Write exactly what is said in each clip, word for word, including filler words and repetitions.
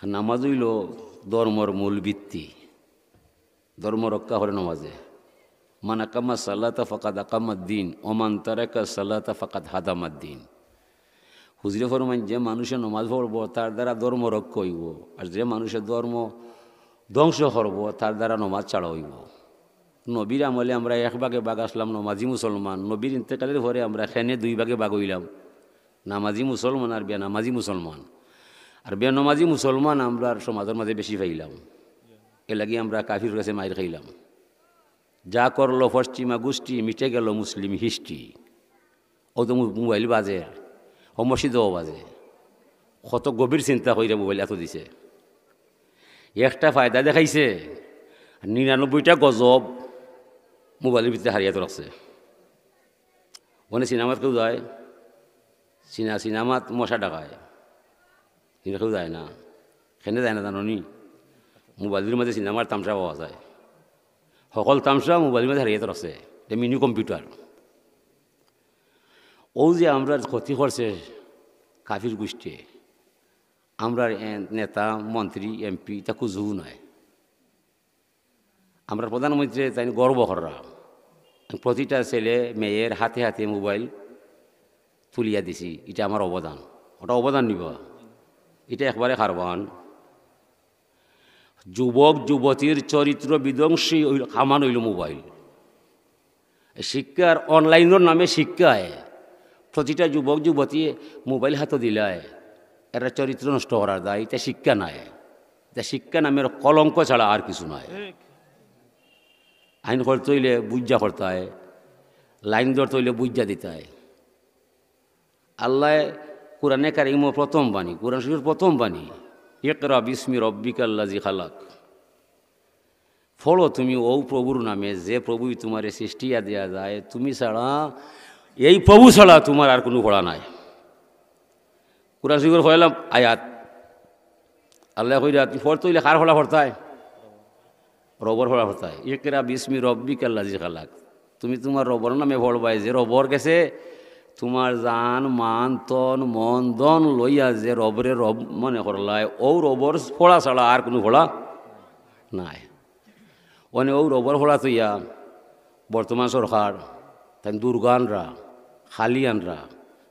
নামাজ অইলো ধর্মর মূল ভিত্তি। ধর্ম রক্ষা করে নামাজে। মান আকামা সালাতা ফাকাদ আকামাদ দিন, ওমান তারাকা সালাতা ফাকাদ হাদামাদ দিন। হুজুরে ফরমাইন, যে মানুষে নামাজ পড়বো, তার দ্বারা ধর্ম রক্ষা অইবো, আর যে মানুষে ধর্ম ধ্বংস করবো, তার দ্বারা নামাজ ছাড়া অইবো। নবীর আমলে আমরা এক ভাগে ভাগ আছলাম নামাজি মুসলমান, নবীর ইন্তেকালের পরে আমরা কেনে দুই ভাগে ভাগ অইলাম, নামাজি মুসলমান আর বেনামাজি মুসলমান। আর বেনামাজি মুসলমান আমরার সমাজর মাঝে বেশি পাইলাম, এরলাগি আমরা কাফির গেছে মাইর খাইলাম। যা করলো পশ্চিমা গোষ্ঠী, মিটে গেল মুসলিম হিস্ট্রি। ও তো মো-, মোবাইল বাজে, ও মসজিদও বাজে। কত গভীর চিন্তা কইরা মোবাইল এত দিছে। একটা ফায়দা দেখাইছে, নিরানব্বইটা গজব মোবাইলর ভিতরে হারিয়াত রাখছে। অনে সিনেমাত কেউ যায়? সিনা-, সিনেমাত মশা ডাকায়, কিন্তু কেউ যায় না। কেনে যায় না জানো নি? মোবাইলর মাঝে সিনেমার তামশা পাওয়া যায়। হকল তামশা মোবাইলর মাঝে হারিয়াত রাখছে। এটা মিনি কম্পিউটার। ও যে আমরার ক্ষতি করছে কাফির গোষ্ঠী, আমরার এ নেতা, মন্ত্রী, এমপি, ইতা কুজু নাই। আমরার প্রধানমন্ত্রী তাইন গর্ব কররা, প্রতিটা ছেলে মেয়ের হাতে হাতে মোবাইল তুলিয়া দিছি, ইটা আমার অবদান। ওটা অবদান নিবা, ইটা একবারে খারবান। যুবক যুবতীর চরিত্র বিধ্বংসী অইল, কামান অইল মোবাইল। শিক্ষার, অনলাইনর নামে শিক্ষায় প্রতিটা যুবক যুবতী মোবাইল হাতো দিলায়, এরা চরিত্র নষ্ট করার দায়। ইটা শিক্ষা নায়, ইটা শিক্ষা নামের কলঙ্ক ছাড়া আর কিছু নায়। আইন করতে অইলে বুঝা করতায়, লাইন ধরতে অইলে বুঝা দিতায়। আল্লায় কোরআনে কারিমো প্রথম বাণী, কোরআন শরীফর প্রথম বাণী, "ইকরা বিসমি রব্বিকাল্লাজি খালাক।" পড়ো তুমি ও প্রভুর নামে, যে প্রভুই তোমারে সৃষ্টিয়া দেয়া যায়, তুমি ছাড়া, এই প্রভু ছাড়া তোমার আর কুনু পড়া নাই। কোরআন শরীফর পয়লা আয়াত, আল্লায় কইরা, তুমি পড়তে অইলে কার পড়া পড়তায়? রবর পড়া পড়তায়। "ইকরা বিসমি রব্বিকাল্লাজি খালাক।" তুমি তোমার রবর নামে পড়বায়, যে রবর গেছে তোমার জান, মান, তন, মন, ধন লইয়া যে রবরে রব মনে করলায়, ও রবর পড়া ছাড়া আর কুনু পড়া নাই। অনে ও রবর পড়া থইয়া বর্তমান সরকার তাইন দুর্গা আনরা, কালী আনরা,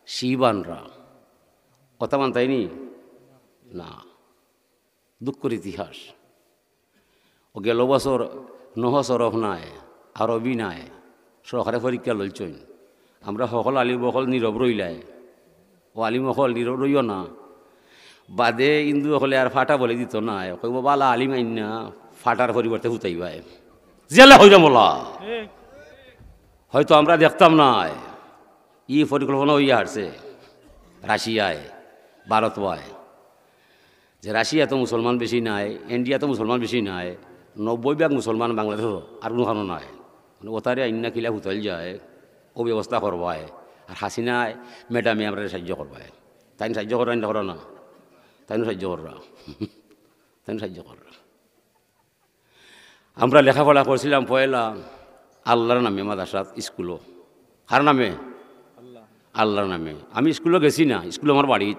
শিব আনরা, কথা মানতায়নি? না, দুঃখর ইতিহাস। ও গেল বছর নহ সরফ নাই, আরবি নাই, সরকারে পরীক্ষা লইছইন। আমরা হকল আলিম অকল নীরব রইলাই। ও আলিম অকল নীরব রইও না। বাদে হিন্দু অকলে আর ফাটা বলে দিত না। কইব, "বালা আলিম আইন না, ফাটার পরিবর্তে হুতাইবায়।" জেলা হইলাম বলা। হয়তো আমরা দেখতাম না, ই পরিকল্পনা হইয়া হারছে রাশিয়ায়, ভারত বায়। যে রাশিয়া তো মুসলমান বেশি নাই, ইন্ডিয়া তো মুসলমান বেশি নাই, নব্বই ভাগ মুসলমান বাংলাদেশও আর কুনু কানো নাই। মানে ওতারে আইন্না কিলা হুতাইল যায়, ও ব্যবস্থা করবায়। আর হাসিনায় ম্যাডামে আমরা সাহায্য করবায়। তাইন সাহায্য করা, আইন্না করা না, তাইনও সাহায্য কররা, তাইনও সাহায্য কররা। আমরা লেখাপড়া করছিলাম পয়লা আল্লাহর নামে মাদ্রাসাত, স্কুলো। কার নামে? আল্লাহর নামে। আমি স্কুলো গেছি না, স্কুল আমার বাড়িত।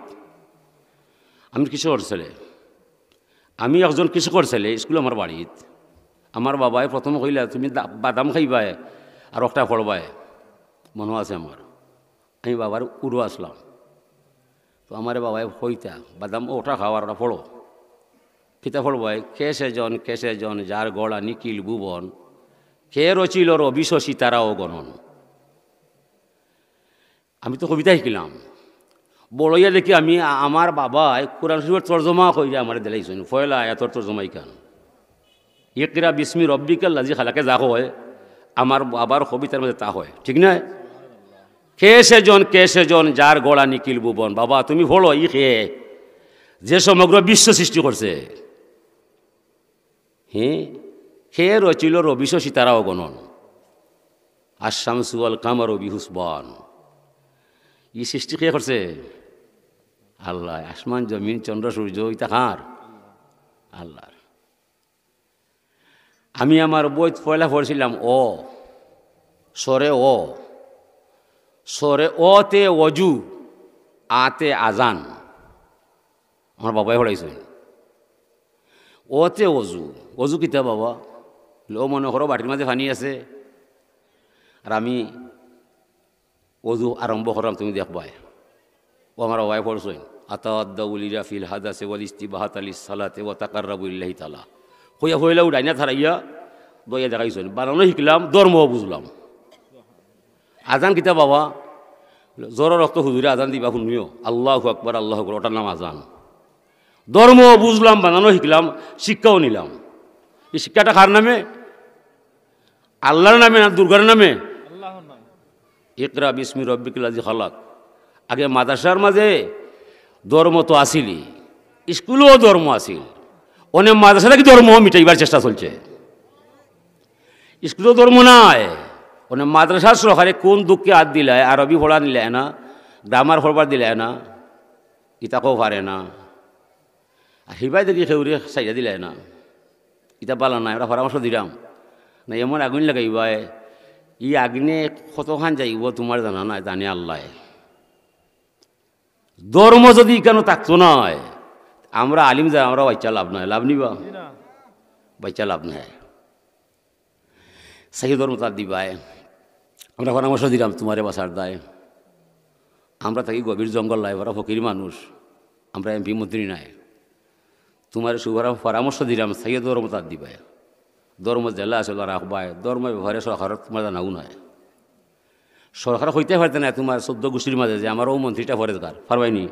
আমি কৃষকর ছেলে, আমি একজন কৃষকর ছেলে, স্কুল আমার বাড়িত। আমার বাবায় প্রথম কইলা, "তুমি দা-, বাদাম খাইবায় আর ওটা পড়বায়।" মনো আছে আমার, আমি বাবার উরো আছলাম। তো আমারে বাবায় কইতা, "বাদাম ওটা খাও আর ওটা পড়ো।" কিতা পড়বায়? "কে সে জন, কে সে জন, যার গড়া নিখিল ভুবন, কে রচিল রবি শশী তারা ও গণন।" আমি তো কবিতা শিখলাম। বড় অইয়া দেখি আমি, আ-, আমার বাবায় কোরআন শরীফর তর্জমা কইরা আমারে দিলাইছইন। পয়লা আয়াতর তর্জমা ইখান। "ইকরা বিসমি রব্বিকাল্লাজি খালাকে" যা কয়, আমার বাবার কবিতার মাঝে তা হয়। ঠিক না? "কে সে জন, কে সে জন, যার গড়া নিখিল ভুবন।" বাবা, তুমি পড়ো, ই কে? যে সমগ্র বিশ্ব সৃষ্টি করছে। হ্যাঁ? কে রচিল রবি শশী তারা ও গণন? আশ-শামসু ওয়াল কামারু বিহুসবান। ই সৃষ্টি কে করছে? আল্লাহ। আসমান, জমিন, চন্দ্র, সূর্য, ইতা কার? আল্লাহর। আমি আমার বইত পয়লা পড়ছিলাম অ, স্বরে অ, স্বরে অ তে অজু, আ তে আজান। আমার বাবায় পড়াইছইন। অতে অজু। অজু কিতা বাবা? বলে, ও মনো করো বাটির মাজে পানি আছে, আর আমি অজু আরম্ভ করলাম, তুমি দেখবায়। ও আমার বাবায় পড়ছইন, আতাওয়াদ্দাউ লিরাফিল হাদাসে ওয়াল ইস্তিবাহাতা লিস সালাতে ওয়া তাকাররাবু ইলাইহি তাআলা। কইয়া পয়লাউ ডাইন আত হারাইয়া দইয়া দেখাইছইন, বানানো হিকলাম, ধর্মও বুঝলাম। আজান কিতা বাবা? জোহরর অক্ত হুজুরে আজান দিবা হুনিও, আল্লাহু আকবার, আল্লাহু আকবার, ওটার নাম আজান। ধর্মও বুঝলাম, বানানো হিকলাম, শিক্ষাও নিলাম। এই শিক্ষাটা কার নামে? আল্লাহর নামে না দুর্গার নামে? আল্লাহর নামে। ইকরা বিসমি রব্বিকাল্লাযী খালাক। আগে মাদ্রাসার মাজে ধর্ম তো আছিল, স্কুলেও ধর্ম আছিল, অনে মাদ্রাসা থাকি ধর্ম মিটাইবার চেষ্টা চলছে। স্কুলেও ধর্ম নাই, অনে মাদ্রাসার সরকারে কোন দুঃখে আত দিলায়, আরবি পড়া নিলায় না, গ্রামার পড়বার দিলায় না, ইতাকেও পারে না। আর হিবায় দেখি কেউরে সাইডা দিলায় না। ইতা বালা নায়, আমরা পরামর্শ দিলাম না, এমন আগুন লাগাইবায়, ই আগুনে কতখান যাইবো তুমার জানা নাই, জানে আল্লায়। ধর্ম যুদি ইখানো থাকতো নায়, আমরা আলিম যারা, আমরা বাইচ্চা লাভ নাই, লাভ নি বা? বাইচ্চা লাভ নাই। সাইয়্যিদর মতাত দিবায়। আমরা পরামর্শ দিলাম তুমারে বাঁচার দায়। আমরা থাকি গভীর জঙ্গল, লাই ভরা ফকির মানুষ, আমরা এমপি মন্ত্রী নাই। তুমারে সুবরা পরামর্শ দিলাম, সাইয়্যিদর মতাত দিবায়। ধর্ম যেলা আছে ওলা রাখবায়, ধর্মর ব্যাপারে সরকারর তুমার জানাও নাই। সরকার কইতে পারতে না তুমার চৌদ্দ গুষ্টির মাজে যে আমার অউ মন্ত্রীটা পরেজগার, পারবায়নি?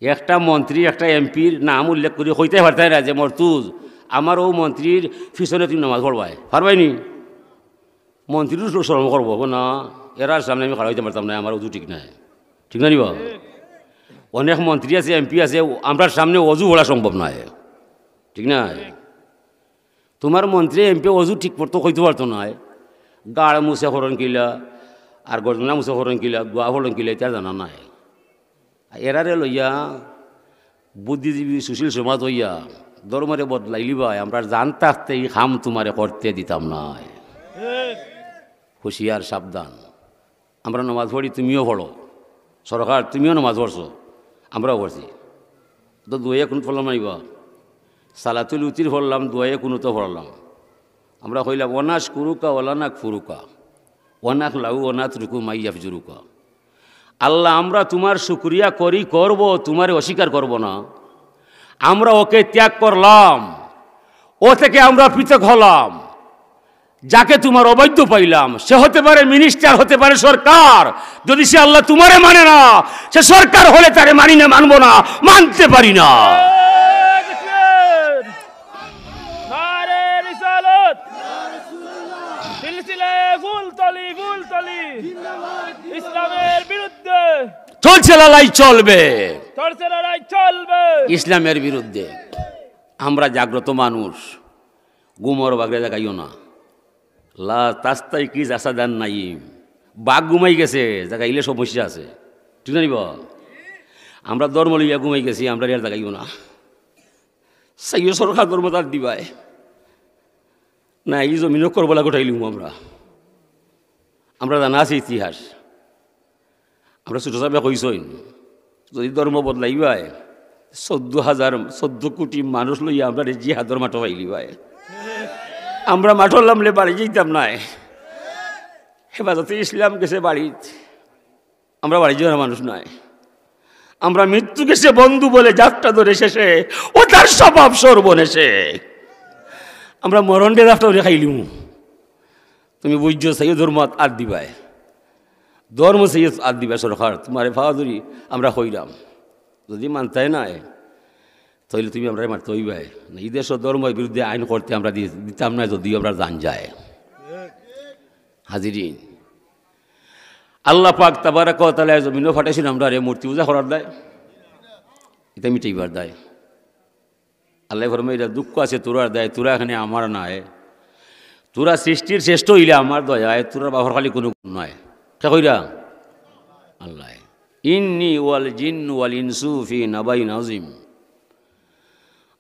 একটা মন্ত্রী, একটা এমপির নাম উল্লেখ করি কইতে পারতে না যে মর্তুজ, আমার অউ মন্ত্রীর পিছনে তুমি নামাজ পড়বায়, পারবায়নি? মন্ত্রীরও শরম করবো, না, এরার সামনে আমি খাড়া অইতাম পারতাম না, আমার অজু ঠিক নাই, ঠিক না নি বা? অনেক মন্ত্রী আছে, এমপি আছে, আমরার সামনে অজু পড়া সম্ভব নায়, ঠিক না? তুমার মন্ত্রী এমপি অজু ঠিক করতো কইতো পারতো নায়, গাড় মুছে করইন কিলা, আর গর্দনা মুছে করইন কিলা, দোয়া পড়ইন কিলা, ইতা জানা নাই। এরারে লইয়া বুদ্ধিজীবী সুশীল সমাজ অইয়া ধর্মরে বদলাইলিবায়, আমরা জান থাকতে ই কাম তুমারে করতে দিতাম নায়। হুঁশিয়ার সাবধান। আমরা নমাজ পড়ি, তুমিও পড়ো। সরকার, তুমিও নমাজ পড়ছো, আমরাও পড়ছি। তো দুয়ে কুনুত পড়লাম না নি বা? সালাতুল উতির পড়লাম, দুয়ে কুনুতও পড়লাম। আমরা কইলাম, "ওয়া নাশকুরুকা ওয়া লা নাকফুরুকা, ওয়া নাখলাউ ওয়া নাতরুকু মা ইয়াফজুরুকা।" আল্লাহ, আমরা তুমার শুকরিয়া করি, করব, তুমারে অস্বীকার করব না। আমরা ওকে ত্যাগ করলাম, ও থেকে আমরা পৃথক হলাম। যাকে তুমার অবাধ্য পাইলাম, সে হতে পারে মিনিস্টার, হতে পারে সরকার, যুদি সে আল্লাহ তুমারে মানে না, সে সরকার হলে তারে মানি না, মানবো না, মানতে পারি না। নারে রিসালাত, সিলসিলায়ে ফুলতলি, ফুলতলি, ইসলামের বিরুদ্ধে। চলছে লড়াই, চলবে। চলছে লড়াই, চলবে। ইসলামের বিরুদ্ধে। আমরা জাগ্রত মানুষ, ঘুমর বাগরে জাগাইও না। লা তাস্তাইকিজ আসাদান নাইম। বাঘ ঘুমাই গেছে, জাগাইলে সমস্যা আছে। ঠিক না নি বা? আমরা ধর্ম লইয়া ঘুমাই গেছি, আমরারে আর জাগাইও না। সাইয়্যিদ সরকার ধর্ম তার দিবায়। না, ই জমিনও করবলা গোটাইলিমু আমরা। আমরা জানা আছে ইতিহাস। আমরা ছোট সাবে কইছইন, যুদি ধর্ম বদলাইবায়, চৌদ্দ হাজার, চৌদ্দ কুটি মানুষ লইয়া আমরারে জিহাদর মাঠো পাইলিবায়। আমরা মাঠর লামলে বাড়ি যাইতাম নায়। হেফাজতে ইসলাম গেছে বাড়িত, আমরা বাড়ি যাওয়ার মানুষ নায়। আমরা মৃত্যু গেছে বন্ধু বলে জাতটা ধরে শেষে, ও তার স্বভাব সর্বনেশে। আমরা মরণ ডে জাতটা ধরে খাইলিমু। তুমি বুঝছো, সাইয়্যিদ ধর্মত আত দিবায়, ধর্ম সাইয়্যিদ আত দিবায় সরকার, তুমারে পাওয়া ধরি আমরা কইরাম। যুদি মানতায় নায়, তাইলে তুমি আমরারে মারতে অইবায়। না, ই দেশো ধর্মর বিরুদ্ধে আইন করতে আমরা দি-, দিতাম না, যুদিও আমরার জান যায়। হাজিরিন, আল্লাহ পাক তাবারাকা ওয়া তাআলা জমিনো পাঠাইছইন আমরারে মূর্তি পূজা করার দায়, ইতা মিটাইবার দায়। আল্লায় ফরমাইরা, দুঃখ আছে তোরার দায়, তোরা এখানে আমার নায়। তোরা সৃষ্টির শ্রেষ্ঠ অইলে আমার দয়ায়, তোরার বাপর খালি কুনু গুণ নাই। কে কইরা? আল্লায়। ইন্নি ওয়াল জিন্নু ওয়াল ইনসু ফি নাবাইন আযীম।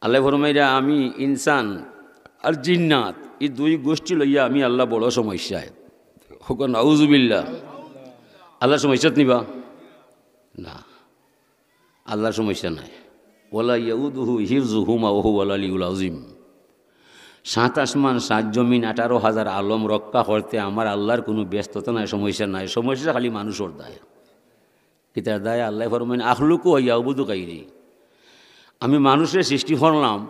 আল্লায় ফরমাইরা, আমি ইনসান আর জিন্নাত, ই দুই গোষ্ঠী লইয়া আমি আল্লাহ বড় সমস্যায়। কউক্কা নাউজুবিল্লাহ। আল্লাহর সমস্যাত নি বা? না। আল্লাহর সমস্যা নাই। ওয়ালা ইয়াউদুহু হিফজুহুমা ওয়া হুয়াল আলিয়ুল আযীম। সাত আসমান, সাত জমিন, আঠারো হাজার আলম রক্ষা করতে আমার আল্লাহর কুনু ব্যস্ততা নাই, সমস্যা নাই। সমস্যা খালি মানুষর দায়। কিতার দায়? আল্লায় ফরমাইন, "আখলুকু ওয়া ইয়াবুদু গাইরি।" আমি মানুষরে সৃষ্টি করলাম,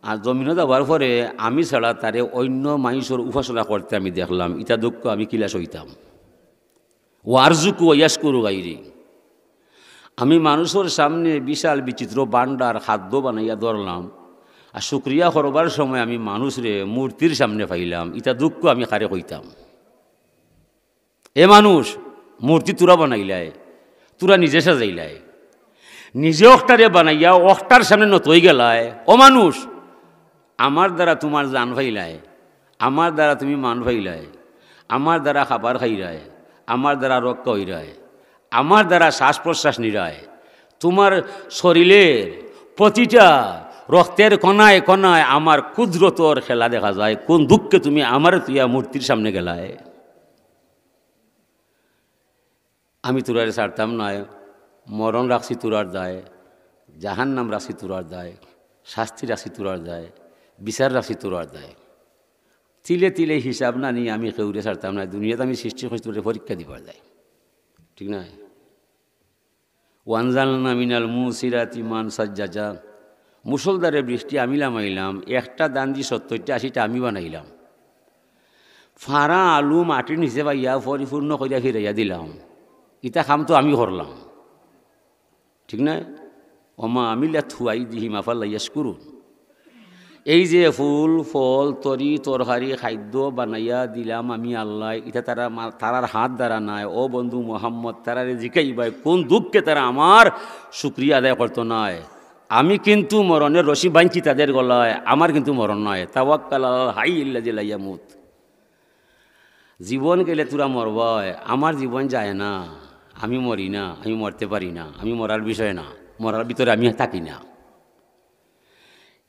আর জমিনো যাওয়ার পরে আমি ছাড়া তারে অইন্য মানষর উপাসনা করতে আমি দেখলাম, ইতা দুঃখ আমি কিলা সইতাম? "ওয়া আরজুকু ওয়া ইয়াশকুরু গাইরি।" আমি মানুষর সামনে বিশাল বিচিত্র ভান্ডার খাদ্য বানাইয়া ধরলাম, আর শুকরিয়া করবার সময় আমি মানুষরে মূর্তির সামনে পাইলাম, ইতা দুঃখ আমি কারে কইতাম? এ মানুষ, মূর্তি তুরা বানাইলায়, তুরা নিজে সাজাইলায়, নিজে অখটারে বানাইয়া অখটার সামনে নত অই গেলায়। ও মানুষ, আমার দ্বারা তুমার জান পাইলায়, আমার দ্বারা তুমি মান পাইলায়, আমার দ্বারা খাবার খাইরায়, আমার দ্বারা রক্ষা অইরায়, আমার দ্বারা শ্বাস প্রশ্বাস নিরায়, তুমার শরীরের প্রতিটা রক্তের কণায় কণায় আমার কুদরতর খেলা দেখা যায়। কোন দুঃখে তুমি আমারে তুইয়া মূর্তির সামনে গেলায়? আমি তুরারে ছাড়তাম নায়। মরণ রাখছি তুরার দায়, জাহান্নাম রাখছি তুরার দায়, শাস্তি রাখছি তুরার দায়, বিচার রাখছি তুরার দায়। তিলে তিলে হিসাব না নিয়া আমি কেউরে ছাড়তাম নায়। দুনিয়াত আমি সৃষ্টি করছি তুরারে পরীক্ষা দিবার দায়, ঠিক নায়? "ওয়ানজালনা মিনাল মুসিরাতি মান সাজ্জাজা।" মুষলধারে বৃষ্টি আমি লামাইলাম, একটা ধান দি সত্তরটা আশিটা আমি বানাইলাম। ফাড়া আলু মাটির নিচে পাইয়া পরিপূর্ণ করিয়া ফিরাইয়া দিলাম। ইতা কাম তো আমি করলাম, ঠিক নায়? "ওমা আমিলাতহু আইদিহিম আফালা ইয়াশকুরুন।" এই যে ফুল, ফল, তরি, তরকারি, খাদ্য বানাইয়া দিলাম আমি আল্লায়, ইতা তারা মা-, তারার হাত দ্বারা নায়। ও বন্ধু মুহাম্মদ, তারারে জিকাইবায় কোন দুঃখে তারা আমার শুকরিয়া আদায় করতো নায়। আমি কিন্তু মরণের রশি বানছি তাদের গলায়, আমার কিন্তু মরণ নায়। তাওয়াক্কাল আলাল হাইয়িল্লাযী লা ইয়ামুত। জীবন গেলে তুরা মরবায়, আমার জীবন যায় না, আমি মরি না, আমি মরতে পারি না, আমি মরার বিষয় না, মরার ভিতরে আমি থাকি না।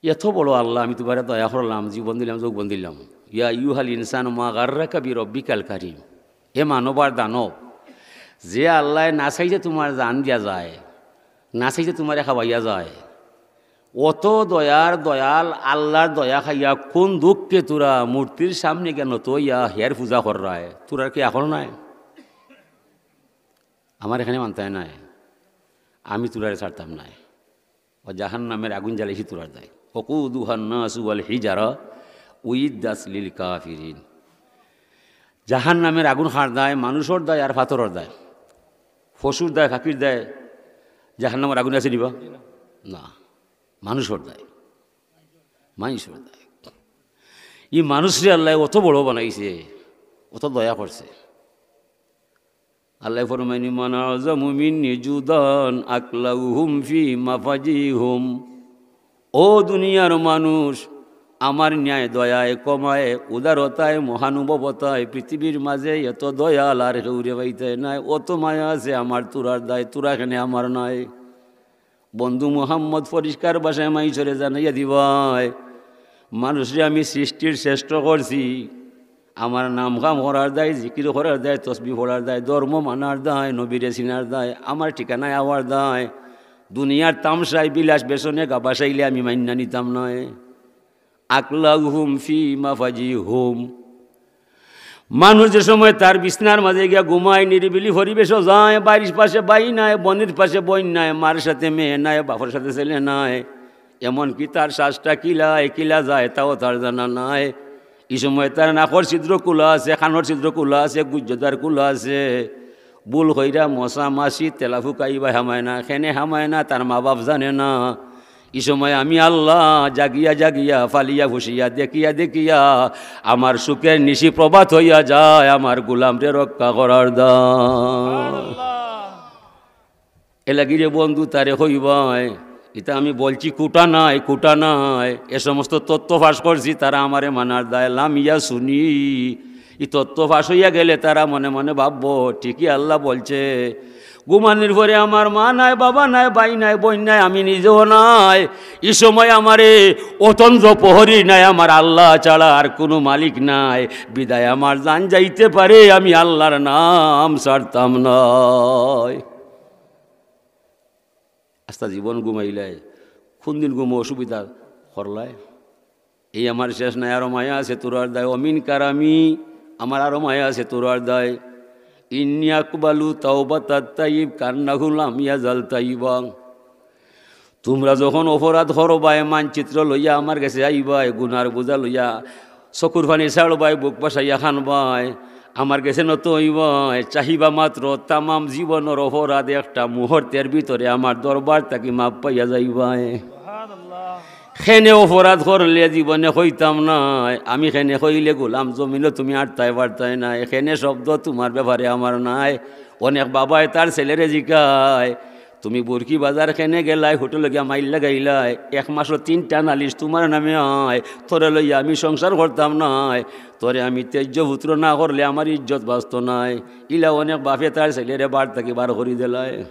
এত বড় আল্লাহ, আমি তুমারে দয়া করলাম, জীবন দিলাম, যৌবন দিলাম। ইয়া আইয়ুহাল ইনসানু মা গাররাকা বিরাব্বিকাল কারীম। এ মানব আর দানব, যে আল্লায় না চাইতে তুমার জান দিয়া যায়, না চাইতে তুমারে খাওয়াইয়া যায়, অত দয়ার দয়াল আল্লাহর দয়া খাইয়া কোন দুঃখে তুরা মূর্তির সামনে গিয়া নত অইয়া হের পূজা কররায়? তুরার কি আকল নাই? আমার এখানে মানতায় নায়, আমি তুরারে ছাড়তাম নায়। ও জাহান্নামের আগুন জ্বালাইছি তুরার দায়। ওয়াকুদুহান নাসু ওয়াল হিজারা উইদ্দাত লিল কাফিরিন। জাহান্নামের আগুন কার দায়? মানুষর দায় আর পাথরর দায়, পশুর দায়, পাখির দায়। জাহান্নামের আগুন আছে নিবা? না, মানুষর দায়, মানুষর দায়। এই মানুষরে আল্লাহ অত বড় বানাইছে, অত দয়া করছে। আল্লাহ ফরমাইনি, "মান আ'যামু মিন্নি জুদান আকলাউহুম ফি মাফাজিহুম।" ও দুনিয়ার মানুষ, আমার ন্যায় দয়ায়, ক্ষমায়, উদারতায়, মহানুভবতায় পৃথিবীর মাঝে এত দয়াল আর কেউরে পাইতায় নায়। অত মায়া আছে আমার তুরার দায়, তুরা কেনে আমার নায়? বন্ধু মুহাম্মদ পরিষ্কার ভাষায় মাইনষরে জানাইয়া দিবায়, মানুষরে আমি সৃষ্টির শ্রেষ্ঠ করছি। আমার নাম কাম করার দায়, জিকির করার দায়, তসবি পড়ার দায়, ধর্ম মানার দায়, নবীরে চিনার দায়, আমার ঠিকানায় আওয়ার দায়। দুনিয়ার তামশায় বিলাস বেসনে গা ভাসাইলে আমি মাইন্না নিতাম নায়। আকলাউহুম ফি মাফাজিহুম। মানুষ যে সময় তার বিছনার মাঝে গিয়া ঘুমায়, নিরিবিলি পরিবেশও যায়, বাড়ির পাশে বাই নাই, বনির পাশে বইন নাই, মার সাথে মেয়ে নাই, বাপর সাথে ছেলে নাই, এমনকি তার শ্বাসটা কিলায় কিলা যায় তাও তার জানা নাই। এই সময় তার নাকর ছিদ্র খোলা আছে, কানর ছিদ্র খোলা আছে, গুজ্জদার খোলা আছে, ভুল কইরা মশা মাছি তেলাফুকা ইবায় হামায় না, কেনে হামায় না তার মা বাপ জানে না। ই সময় আমি আল্লাহ জাগিয়া জাগিয়া, ফালিয়া ফুসিয়া, দেখিয়া দেখিয়া আমার সুখের নিশি প্রভাত হইয়া যায়, আমার গোলামরে রক্ষা করার দায়। এর লাগি রে বন্ধু, তারে কইবায়, ইতা আমি বলছি কুটা নাই, কুটা নাই, এ সমস্ত তত্ত্ব ফাঁস করছি, তারা আমারে মানার দায়। লামিয়া শুনি, ই তত্ত্ব ফাঁস হইয়া গেলে তারা মনে মনে ভাববো, ঠিকই আল্লাহ বলছে। ঘুমানির পরে আমার মা নাই, বাবা নাই, ভাই নাই, বইন নাই, আমি নিজেও নাই। ই সময় আমারে অতন্দ্র প্রহরী নাই, আমার আল্লাহ ছাড়া আর কোনো মালিক নাই। বিদায় আমার জান যাইতে পারে, আমি আল্লাহর নাম ছাড়তাম নায়। আস্তা জীবন ঘুমাইলায়, কুনদিন ঘুমো অসুবিধা করলায়? এই আমার শেষ নাই, আরো মায়া আছে তোরার দায়। অমিন কারামি, আমার আরো মায়া আছে তোরার দায়। ইন্নি আকবালু তাওবাতাত তাইব কান্নাহু লাম ইয়াজাল তাইবা। তোমরা যখন অপরাধ করবায়, মানচিত্র লইয়া আমার গেছে আইবায়, গুনার বোঝা লইয়া চকুর পানি ছাড়বায়, বুক ভাসাইয়া কানবায়, আমার গেছে নত অইবায়, চাহিবা মাত্র তামাম জীবনর অপরাধ একটা মুহূর্তর ভিতরে আমার দরবার থাকি মাফ পাইয়া যাইবায়। কেনে অপরাধ করলে জীবনে কইতাম নায়, আমি কেনে কইলে গোলাম জমিনো তুমি আটতায় পারতায় নায়, কেনে শব্দ তোমার ব্যাপারে আমার নায়। অনেক বাবায় তার ছেলেরে জিকায়, তুমি বুরকি বাজার কেনে গেলায়, হোটেলো গিয়া মাইল লাগাইলায়, এক মাসো তিনটা নালিশ তোমার নামে আয়, তোরে লইয়া আমি সংসার করতাম নায়, তোরে আমি ত্যায্য পুত্র না করলে আমার ইজ্জত বাঁচতো নায়। ইলা অনেক বাপে তার ছেলেরে বার থাকি বার করি দিলায়।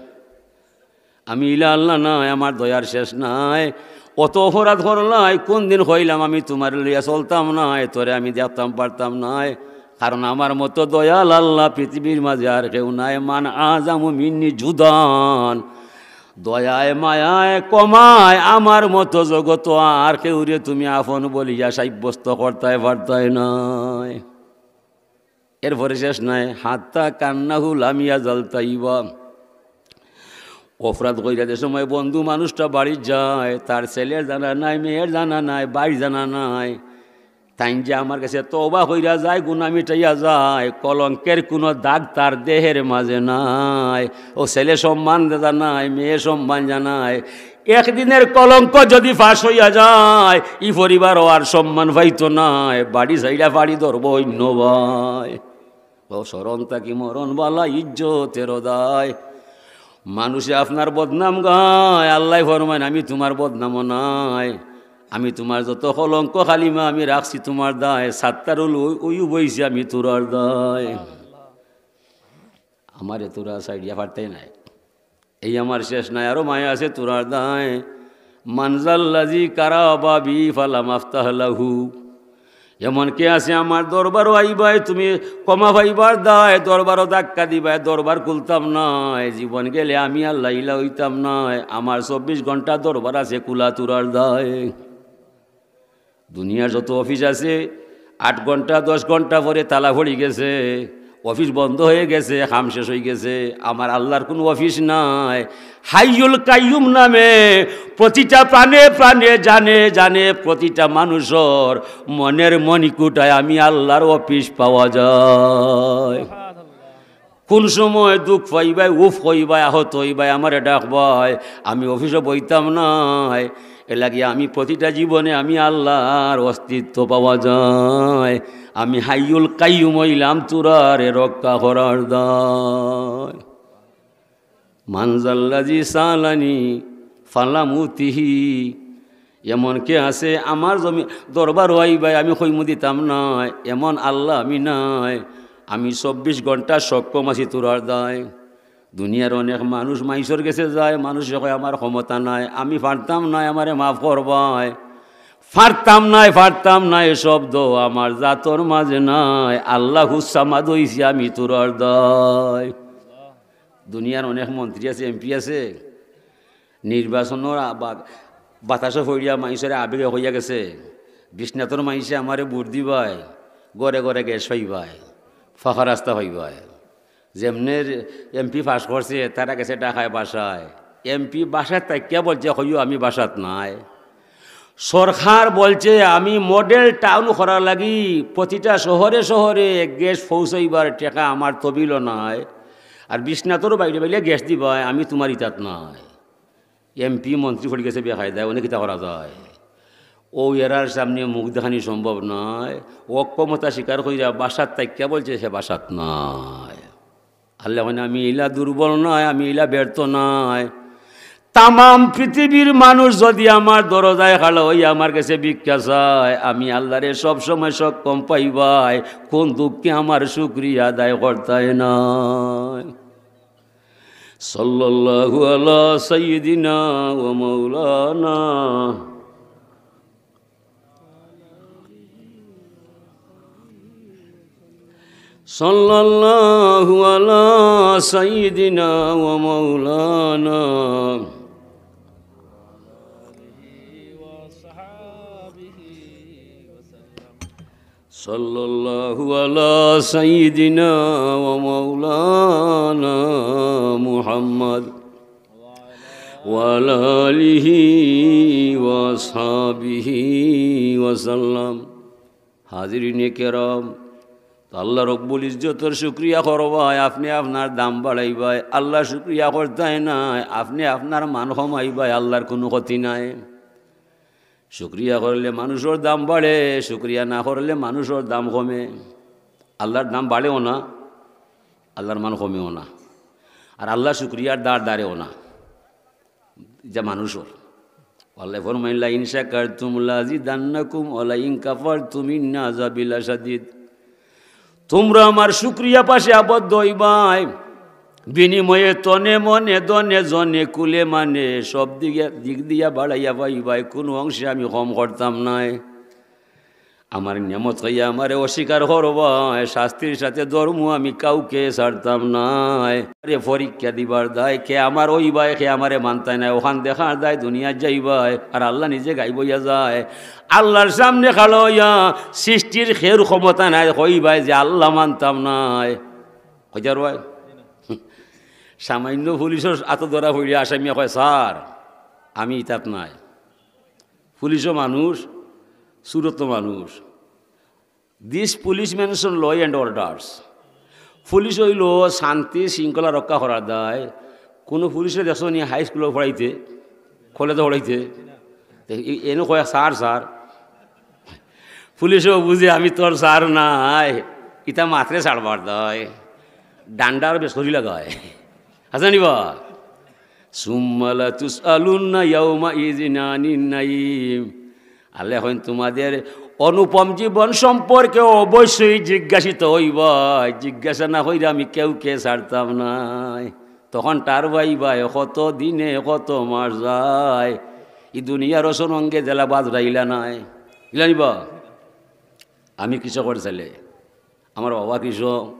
আমি ইলা আল্লাহ নায়, আমার দয়ার শেষ নাই। অত অপরাধ করলায়, কুনদিন কইলাম আমি তোমারে লইয়া চলতাম নায়, তোরে আমি দেখতাম পারতাম নায়? কারণ আমার মতো দয়াল আল্লাহ পৃথিবীর মাঝে আর কেউ নাই। মান আজামু মিন্নি জুদান, দয়ায় মায়ায় কমায় আমার মতো জগতো আর কেউরে তুমি আপন বলিয়া সাব্যস্ত করতায় পারতায় নায়। এরপরে শেষ নাই, হাত্তা কান্নাহু লাম ইয়াজাল তাইবা। অপরাধ কইরা যে সময় বন্ধু মানুষটা বাড়িত যায়, তার ছেলের জানা নাই, মেয়ের জানা নাই, ভাইর জানা নাই। তাইন যে আমার গেছে তওবা কইরা যায়, গুনা মিটাইয়া যায়, কলঙ্কের কুনু দাগ তার দেহের মাঝে নাই। অউ ছেলে সম্মান জানায়, মেয়ে সম্মান জানায়, একদিনের কলঙ্ক যদি ফাঁস অইয়া যায়, ই পরিবারও আর সম্মান পাইতো নায়, বাড়ি ছাইড়া বাড়ি ধরবো অইন্য বায়। অউ স্মরণ থাকি মরণ বালা ইজ্জতের দায়। মানুষে আপনার বদনাম গায়, আল্লায় ফরমাইন, "আমি তোমার বদনামও নাই, আমি তোমার যত কলঙ্ক কালিমা আমি রাখছি তোমার দায়, সাত্তারুল উয়ুব অইছি আমি তোরার দায়।" আমারে তোরা ছাইড়িয়া পারতায় নায়। এই আমার শেষ নাই, আরো মায়া আছে তোরার দায়। মানজাল্লাজি কারা বাবি ফালাম আফতাহ লাহু। এমন কে আছে আমার দরবারও আইবায়, তুমি ক্ষমা পাইবার দায়, দরবারও ধাক্কা দিবায়, দরবার খুলতাম নায়, জীবন গেলে আমি আল্লাহ ইলা অইতাম নায়, আমার চব্বিশ ঘন্টা দরবার আছে খোলা তোরার দায়। দুনিয়ার যত অফিস আছে, আট ঘন্টা, দশ ঘন্টা পরে তালা পড়ি গেছে, অফিস বন্ধ হয়ে গেছে, কাম শেষ হয়ে গেছে। আমার আল্লাহর কোনো অফিস নাই। হাইয়ুল কাইয়ুম নামে প্রতিটা প্রাণে প্রাণে, জানে জানে প্রতিটা মানুষর মনের মণিকুটায় আমি আল্লাহর অফিস পাওয়া যায়। কোন সময় দুঃখ পাইবায়, উফ কইবায়, আহত হইবায়, আমারে ডাকবায়, আমি অফিসে বইতাম নায়। এর লাগি আমি প্রতিটা জীবনে আমি আল্লাহর অস্তিত্ব পাওয়া যায়। আমি হাইয়ুল কাইয়ুম অইলাম তোরারে রক্ষা করার দায়। মানজাল্লাজি সালানি ফালাম উতিহি। এমন কে আছে আমার জমি দরবার আইবায়, আমি কইমু দিতাম নায়, এমন আল্লাহ আমি নায়। আমি চব্বিশ ঘন্টা সক্ষম আছি তোরার দায়। দুনিয়ার অনেক মানুষ মাইনষর গেছে যায়, মানুষে কয় আমার ক্ষমতা নাই, আমি পারতাম নায়, আমারে মাফ করবায়। পারতাম নায়, পারতাম নায় শব্দ আমার জাতর মাঝে নাই। আল্লাহু সামাদ অইছি আমি তোরার দায়। দুনিয়ার অনেক মন্ত্রী আছে, এমপি আছে, নির্বাচনর আ-, বা-, বাতাসো পড়িয়া মাইনষরে আবেগে কইয়া গেছে, বিশ্বনাথর মাইনষে আমারে ভোট দিবায়, ঘরে ঘরে গ্যাস পাইবায়, পাকা রাস্তা পাইবায়। যেমনে এমপি পাস করছে, তারা গেছে ঢাকায় বাসায়। এমপি বাসাত থাকিয়া বলছে, "কইও আমি বাসাত নাই।" সরকার বলছে, "আমি মডেল টাউন করার লাগি প্রতিটা শহরে শহরে গ্যাস পৌঁছাইবার টেকা আমার তহবিলো নাই, আর বিশ্বনাথর বাইরে বাইরে গ্যাস দিবায়, আমি তোমার ইতাত নাই।" এমপি মন্ত্রী পড়ি গেছে বেকায়দায়, অনে কিতা করা যায়? অউ এরার সামনে মুখ দেখানি সম্ভব নায়। অক্ষমতা স্বীকার কইরা বাসাত থাকিয়া বলছে হে বাসাত নাই। আল্লায় কইন, "আমি ইলা দুর্বল নায়, আমি ইলা ব্যর্থ নায়।" তামাম পৃথিবীর মানুষ যদি আমার দরজায় খাড়া অইয়া আমার গেছে ভিক্ষা চায়, আমি আল্লাহরে সব সময় সক্ষম পাইবায়, কোন দুঃখে আমার শুকরিয়া আদায় করতায় নায়। সাল্লাল্লাহু আলা সাইয়্যিদিনা ওয়া মাওলানা। সাল্লাল্লাহু আলা সাইয়্যিদিনা ওয়া মাওলানা وصحابه وسلم. صلى الله على سيدنا ومولانا محمد وعلى آله وأصحابه وسلم. হাজিরিনে কেরাম, তো আল্লাহ রব্বুল ইজ্জতর শুকরিয়া করবায়, আপনে আপনার দাম বাড়াইবায়, আল্লাহর শুকরিয়া করতায় নায়, আপনে আপনার মান কমাইবায়, আল্লাহর কুনু ক্ষতি নাই। শুকরিয়া করলে মানুষর দাম বাড়ে, শুকরিয়া না করলে মানুষর দাম কমে। আল্লাহর দাম বাড়েও না, আল্লাহর মান কমেও না। আর আল্লাহর শুকরিয়ার দার দারেও না, যা মানুষর। আল্লায় ফরমাইন, "লাইন শাকারতুম লাজিদান্নাকুম ওয়া লাইন কাফারতুম ইন্না আযাবি লাশাদীদ।" তুমরা আমার শুকরিয়া পাশে আবদ্ধ অইবায়, বিনিময়ে তনে মনে ধনে জনে কুলে মানে সব দিকে দিক দিয়া বাড়াইয়া পাইবায়, কুনু অংশে আমি কম করতাম নায়। আমার নিয়ামত খাইয়া আমারে অস্বীকার করবায়, শাস্তির সাথে ধর্ম আমি কাউকে ছাড়তাম নায়। আরে পরীক্ষা দিবার দায়, কে আমার অইবায়, কে আমারে মানতায় নায়, অখান দেখার দায় দুনিয়াত যাইবায়, আর আল্লাহ নিজে গায়েব অইয়া যায়। আল্লাহর সামনে খাড়া অইয়া সৃষ্টির কেউর ক্ষমতা নাই কইবায় যে আল্লাহ মানতাম নায়। কইতায় পারবায়? সামান্য পুলিশর আতো ধরা পড়িয়া আসামিয়ে কয়, "স্যার, আমি ইতাত নায়।" পুলিশও মানুষ, চুরও তো মানুষ। This policemen should law and orders. Police অইলো শান্তি শৃঙ্খলা রক্ষা করার দায়। কুনু পুলিশরে দেখছো নি হাই স্কুলো পড়াইতে, কলেজো পড়াইতে? তে এ-, এনে কয়, "স্যার, স্যার।" পুলিশও বুঝে, "আমি তোর স্যার নায়।" ইতা মাতরে ছাড়বার দায়, ডান্ডার বেসরি লাগায়। আছে নি বা? সুম্মা লাতুসআলুন্না ইয়াউমাইযিন আনিন নাঈম। আল্লায় কইন, "তোমাদের অনুপম জীবন সম্পর্কে অবশ্যই জিজ্ঞাসিত অইবায়, জিজ্ঞাসা না কইরা আমি কেউকে ছাড়তাম নায়।" তখন টের পাইবায় কত দিনে কত মাস যায়, ই দুনিয়ার অসরঙ্গে জেলা বাদ রাইলা নায়। ইলা নি বা? আমি কৃষকর ছেলে, আমার বাবা কৃষক।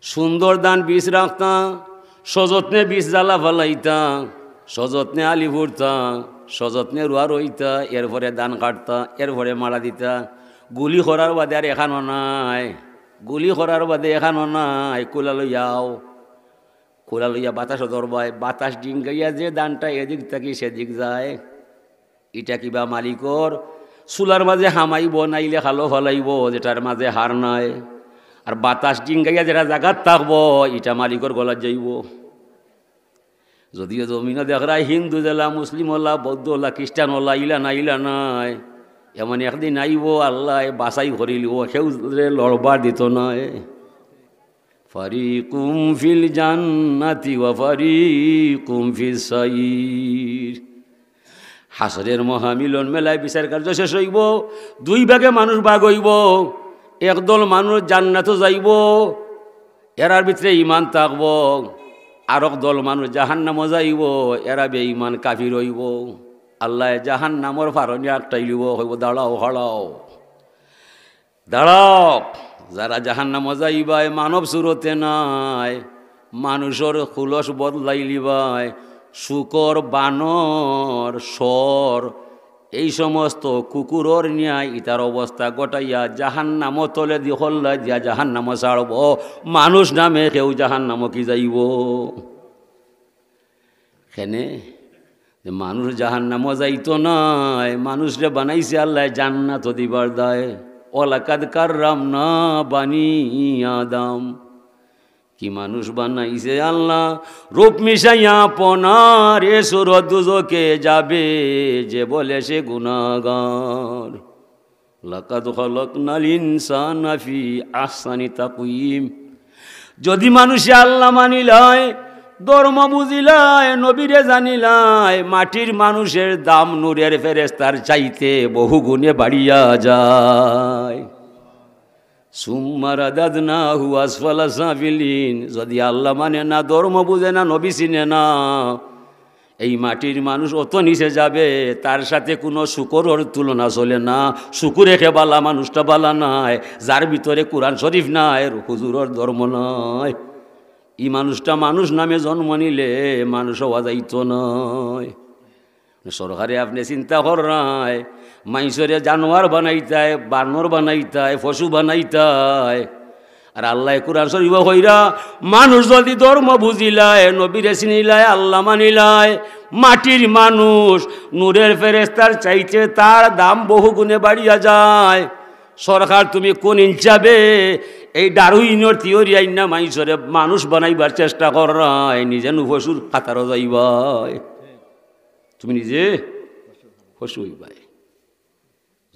সুন্দর ধান বীজ রাখতা, সযত্নে বীজ জ্বালা ফালাইতা, সযত্নে আলি ফুরতা, সযত্নে রুয়া রইতা, এরপরে ধান কাটতা, এরপরে মাড়া দিতা। গুলি করার বাদে আর এখানো নাই, গুলি করার বাদে এখানো নাই, কুলা লইয়াও। কুলা লইয়া বাতাসও ধরবায়, বাতাস ডিঙ্গাইয়া যে ধানটা এদিক থাকি সেদিক যায়, ইটা কিবা মালিকর চুলার মাঝে হামাইবো, নাইলে খালো ফালাইবো, যেটার মাঝে হার নাই। আর বাতাস ডিঙ্গাইয়া যেটা জাগাত থাকবো, ইটা মালিকর গলাত যাইবো। যদিও জমিনো দেখরায় হিন্দু জেলা, মুসলিম অলা, বৌদ্ধ অলা, খ্রিস্টান অলা, ইলা না, ইলা নাই। এমন একদিন আইবো, আল্লায় বাছাই করিলিবো, কেউরে লড়বার দিতো নায়। ফারিকুম ফিল জান্নাতি ওয়া ফারিকুম ফিস সাইর। হাশরের মহামিলন মেলায় বিচার কার্য শেষ অইবো, দুই ভাগে মানুষ ভাগ অইবো। একদল মানুষ জান্নাতো যাইবো, এরার ভিতরে ইমান থাকবো, আরক দল মানুষ জাহান্নামো যাইবো, এরা বেইমান কাফির অইবো। আল্লায় জাহান্নামর ফারনি আটকাইলিবো, কইবো, "দাঁড়াও, খাড়াও।" দাঁড়াও, যারা জাহান্নামো যাইবায় মানব সুরতে নায়, মানুষর খুলস বদলাইলিবায়, শুকর, বানর, সর, এই সমস্ত কুকুরর ন্যায় ইতার অবস্থা ঘটাইয়া জাহান্নামো তলেদি হল্লা দিয়া জাহান্নামো ছাড়বো। মানুষ নামে কেউ জাহান্নামো কি যাইবো? কেনে? যে মানুষ জাহান্নামো যাইতো নায়, মানুষরে বানাইছে আল্লায় জান্নাতো দিবার দায়। ওয়ালাকাদ কাররামনা বানি আদম। কি মানুষ বানাইছে আল্লাহ, রূপ মিশাইয়া আপনার এ সুরত দুজকে যাবে যে বলে সে গুনাহগার। লাকাদ খালাকনাল ইনসানা ফি আহসানি তাকওয়িম। যদি মানুষে আল্লাহ মানিলায়, ধর্ম বুঝিলায়, নবীরে জানিলায়, মাটির মানুষের দাম নূরের ফেরেস্তার চাইতে বহু গুণে বাড়িয়া যায়। সুম্মা রাদাদনাহু আসফালা সাফিলিন। যদি আল্লাহ মানে না, ধর্ম বুঝে না, নবী চিনে না, এই মাটির মানুষ অত নিচে যাবে, তার সাথে কোনো শুকরর তুলনা চলে না। শুকুরে কে বালা, মানুষটা বালা নায়, যার ভিতরে কোরআন শরীফ নাই, হুজুরর ধর্ম নাই। ই মানুষটা মানুষ নামে জন্ম নিলে মানুষ হওয়া যাইতো নায়। সরকারে আপনে চিন্তা কররায়, মাইনষরে জানোয়ার বানাইতায়, বানর বানাইতায়, পশু বানাইতায়। আর আল্লায় কুরআন শরিফো কইরা, মানুষ যুদি ধর্ম বুঝিলায়, নবীরে চিনিলায়, আল্লা মানিলায়, মাটির মানুষ, নূরের ফেরেশতার চাইতে তার দাম বহু গুণে বাড়িয়া যায়। সরকার, তুমি কুন ইনসাফে এই ডারউইনর থিওরি আইন্না মাইনষরে মানুষ বানাইবার চেষ্টা কররায়, নিজে নু পশুর কাতারো যাইবায়। তুমি নিজে পশু অইবায়।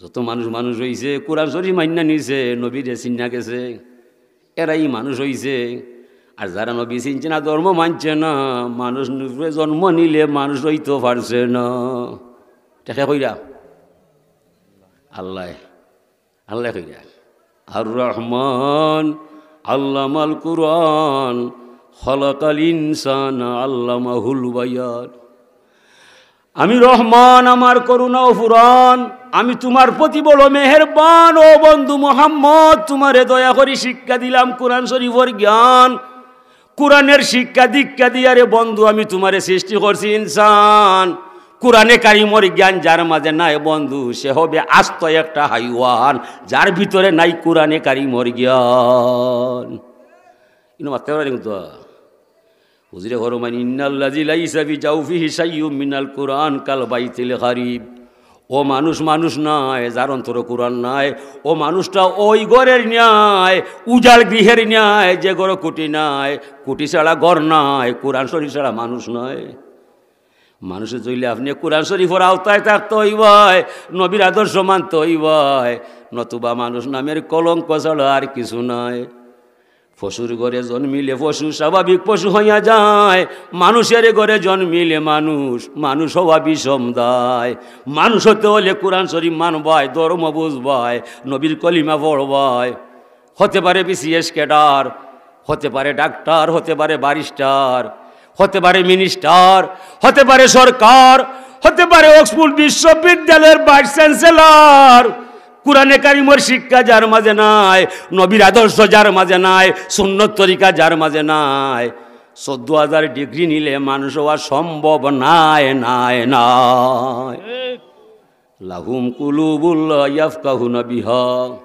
যত মানুষ মানুষ অইছে, কুরআন শরিফ মাইন্না নিছে, নবীরে চিন্না গেছে, এরাউ মানুষ অইছে। আর যারা নবী চিনছে না, ধর্ম মানছে না, মানুষ নু-, জন্ম নিলে মানুষ অইতো পারছে না। কে কইরা? আল্লায়। আল্লায় কইরা, আর রহমান আল্লামাল কুরআন, খলাকাল ইনসানা আল্লামাহুল বায়ান। আমি রহমান, আমার করুণা অফুরান, আমি তুমার প্রতি বড় মেহেরবান। ও বন্ধু মুহাম্মদ, তুমারে দয়া করি শিক্ষা দিলাম কুরআন শরিফর জ্ঞান। কুরআনের শিক্ষা দীক্ষা দিয়া রে বন্ধু, আমি তুমারে সৃষ্টি করছি ইনসান। কুরআনে কারিমর জ্ঞান যার মাঝে নাই বন্ধু, সে হবে আস্ত একটা হাইওয়ান, যার ভিতরে নাই কুরআনে কারিমর জ্ঞান। ইনো মাততে পারে কিন্তু। হুজুরে ফরমাইন, "ইন্নাল্লাযী লাইসা ফি জাওফিহি শাইউম মিনাল কুরআন কাল বাইতিল খারিব।" ও মানুষ মানুষ নায়, যার অন্তরো কুরআন নাই। ও মানুষটা ওই ঘরের ন্যায়, উজাড় গৃহের ন্যায়, যে ঘরো খুঁটি নাই, খুঁটি ছাড়া ঘর নাই, কুরআন শরিফ ছাড়া মানুষ নাই। মানুষ অইলে আপনে কুরআন শরিফর আওতায় থাকতে অইবায়, নবীর আদর্শ মানতে অইবায়, নতুবা মানুষ নামের কলঙ্ক ছাড়া আর কিছু নাই। পশুর ঘরে জন্মিলে পশু স্বাভাবিক পশু হইয়া যায়, মানুষের ঘরে জন্মিলে মানুষ, মানুষ হওয়া বিষম দায়। মানুষ হতে হলে কুরআন শরিফ মানবায়, ধর্ম বুঝবায়, নবীর কলিমা পড়বায়। হতে পারে বিসিএস ক্যাডার, হতে পারে ডাক্তার, হতে পারে ব্যারিস্টার, হতে পারে মিনিস্টার, হতে পারে সরকার, হতে পারে অক্সফোর্ড বিশ্ববিদ্যালয়ের ভাইস চ্যান্সেলর। কুরআনে কারিমর শিক্ষা যার মাঝে নাই, নবীর আদর্শ যার মাঝে নাই, সুন্নত তরিকা যার মাঝে নাই, চোদ্দ হাজার ডিগ্রি নিলে মানুষ হওয়া সম্ভব নায়, নায়, নায়। লাহুম কুলুবুল লা ইয়াফকাহুনা বিহা।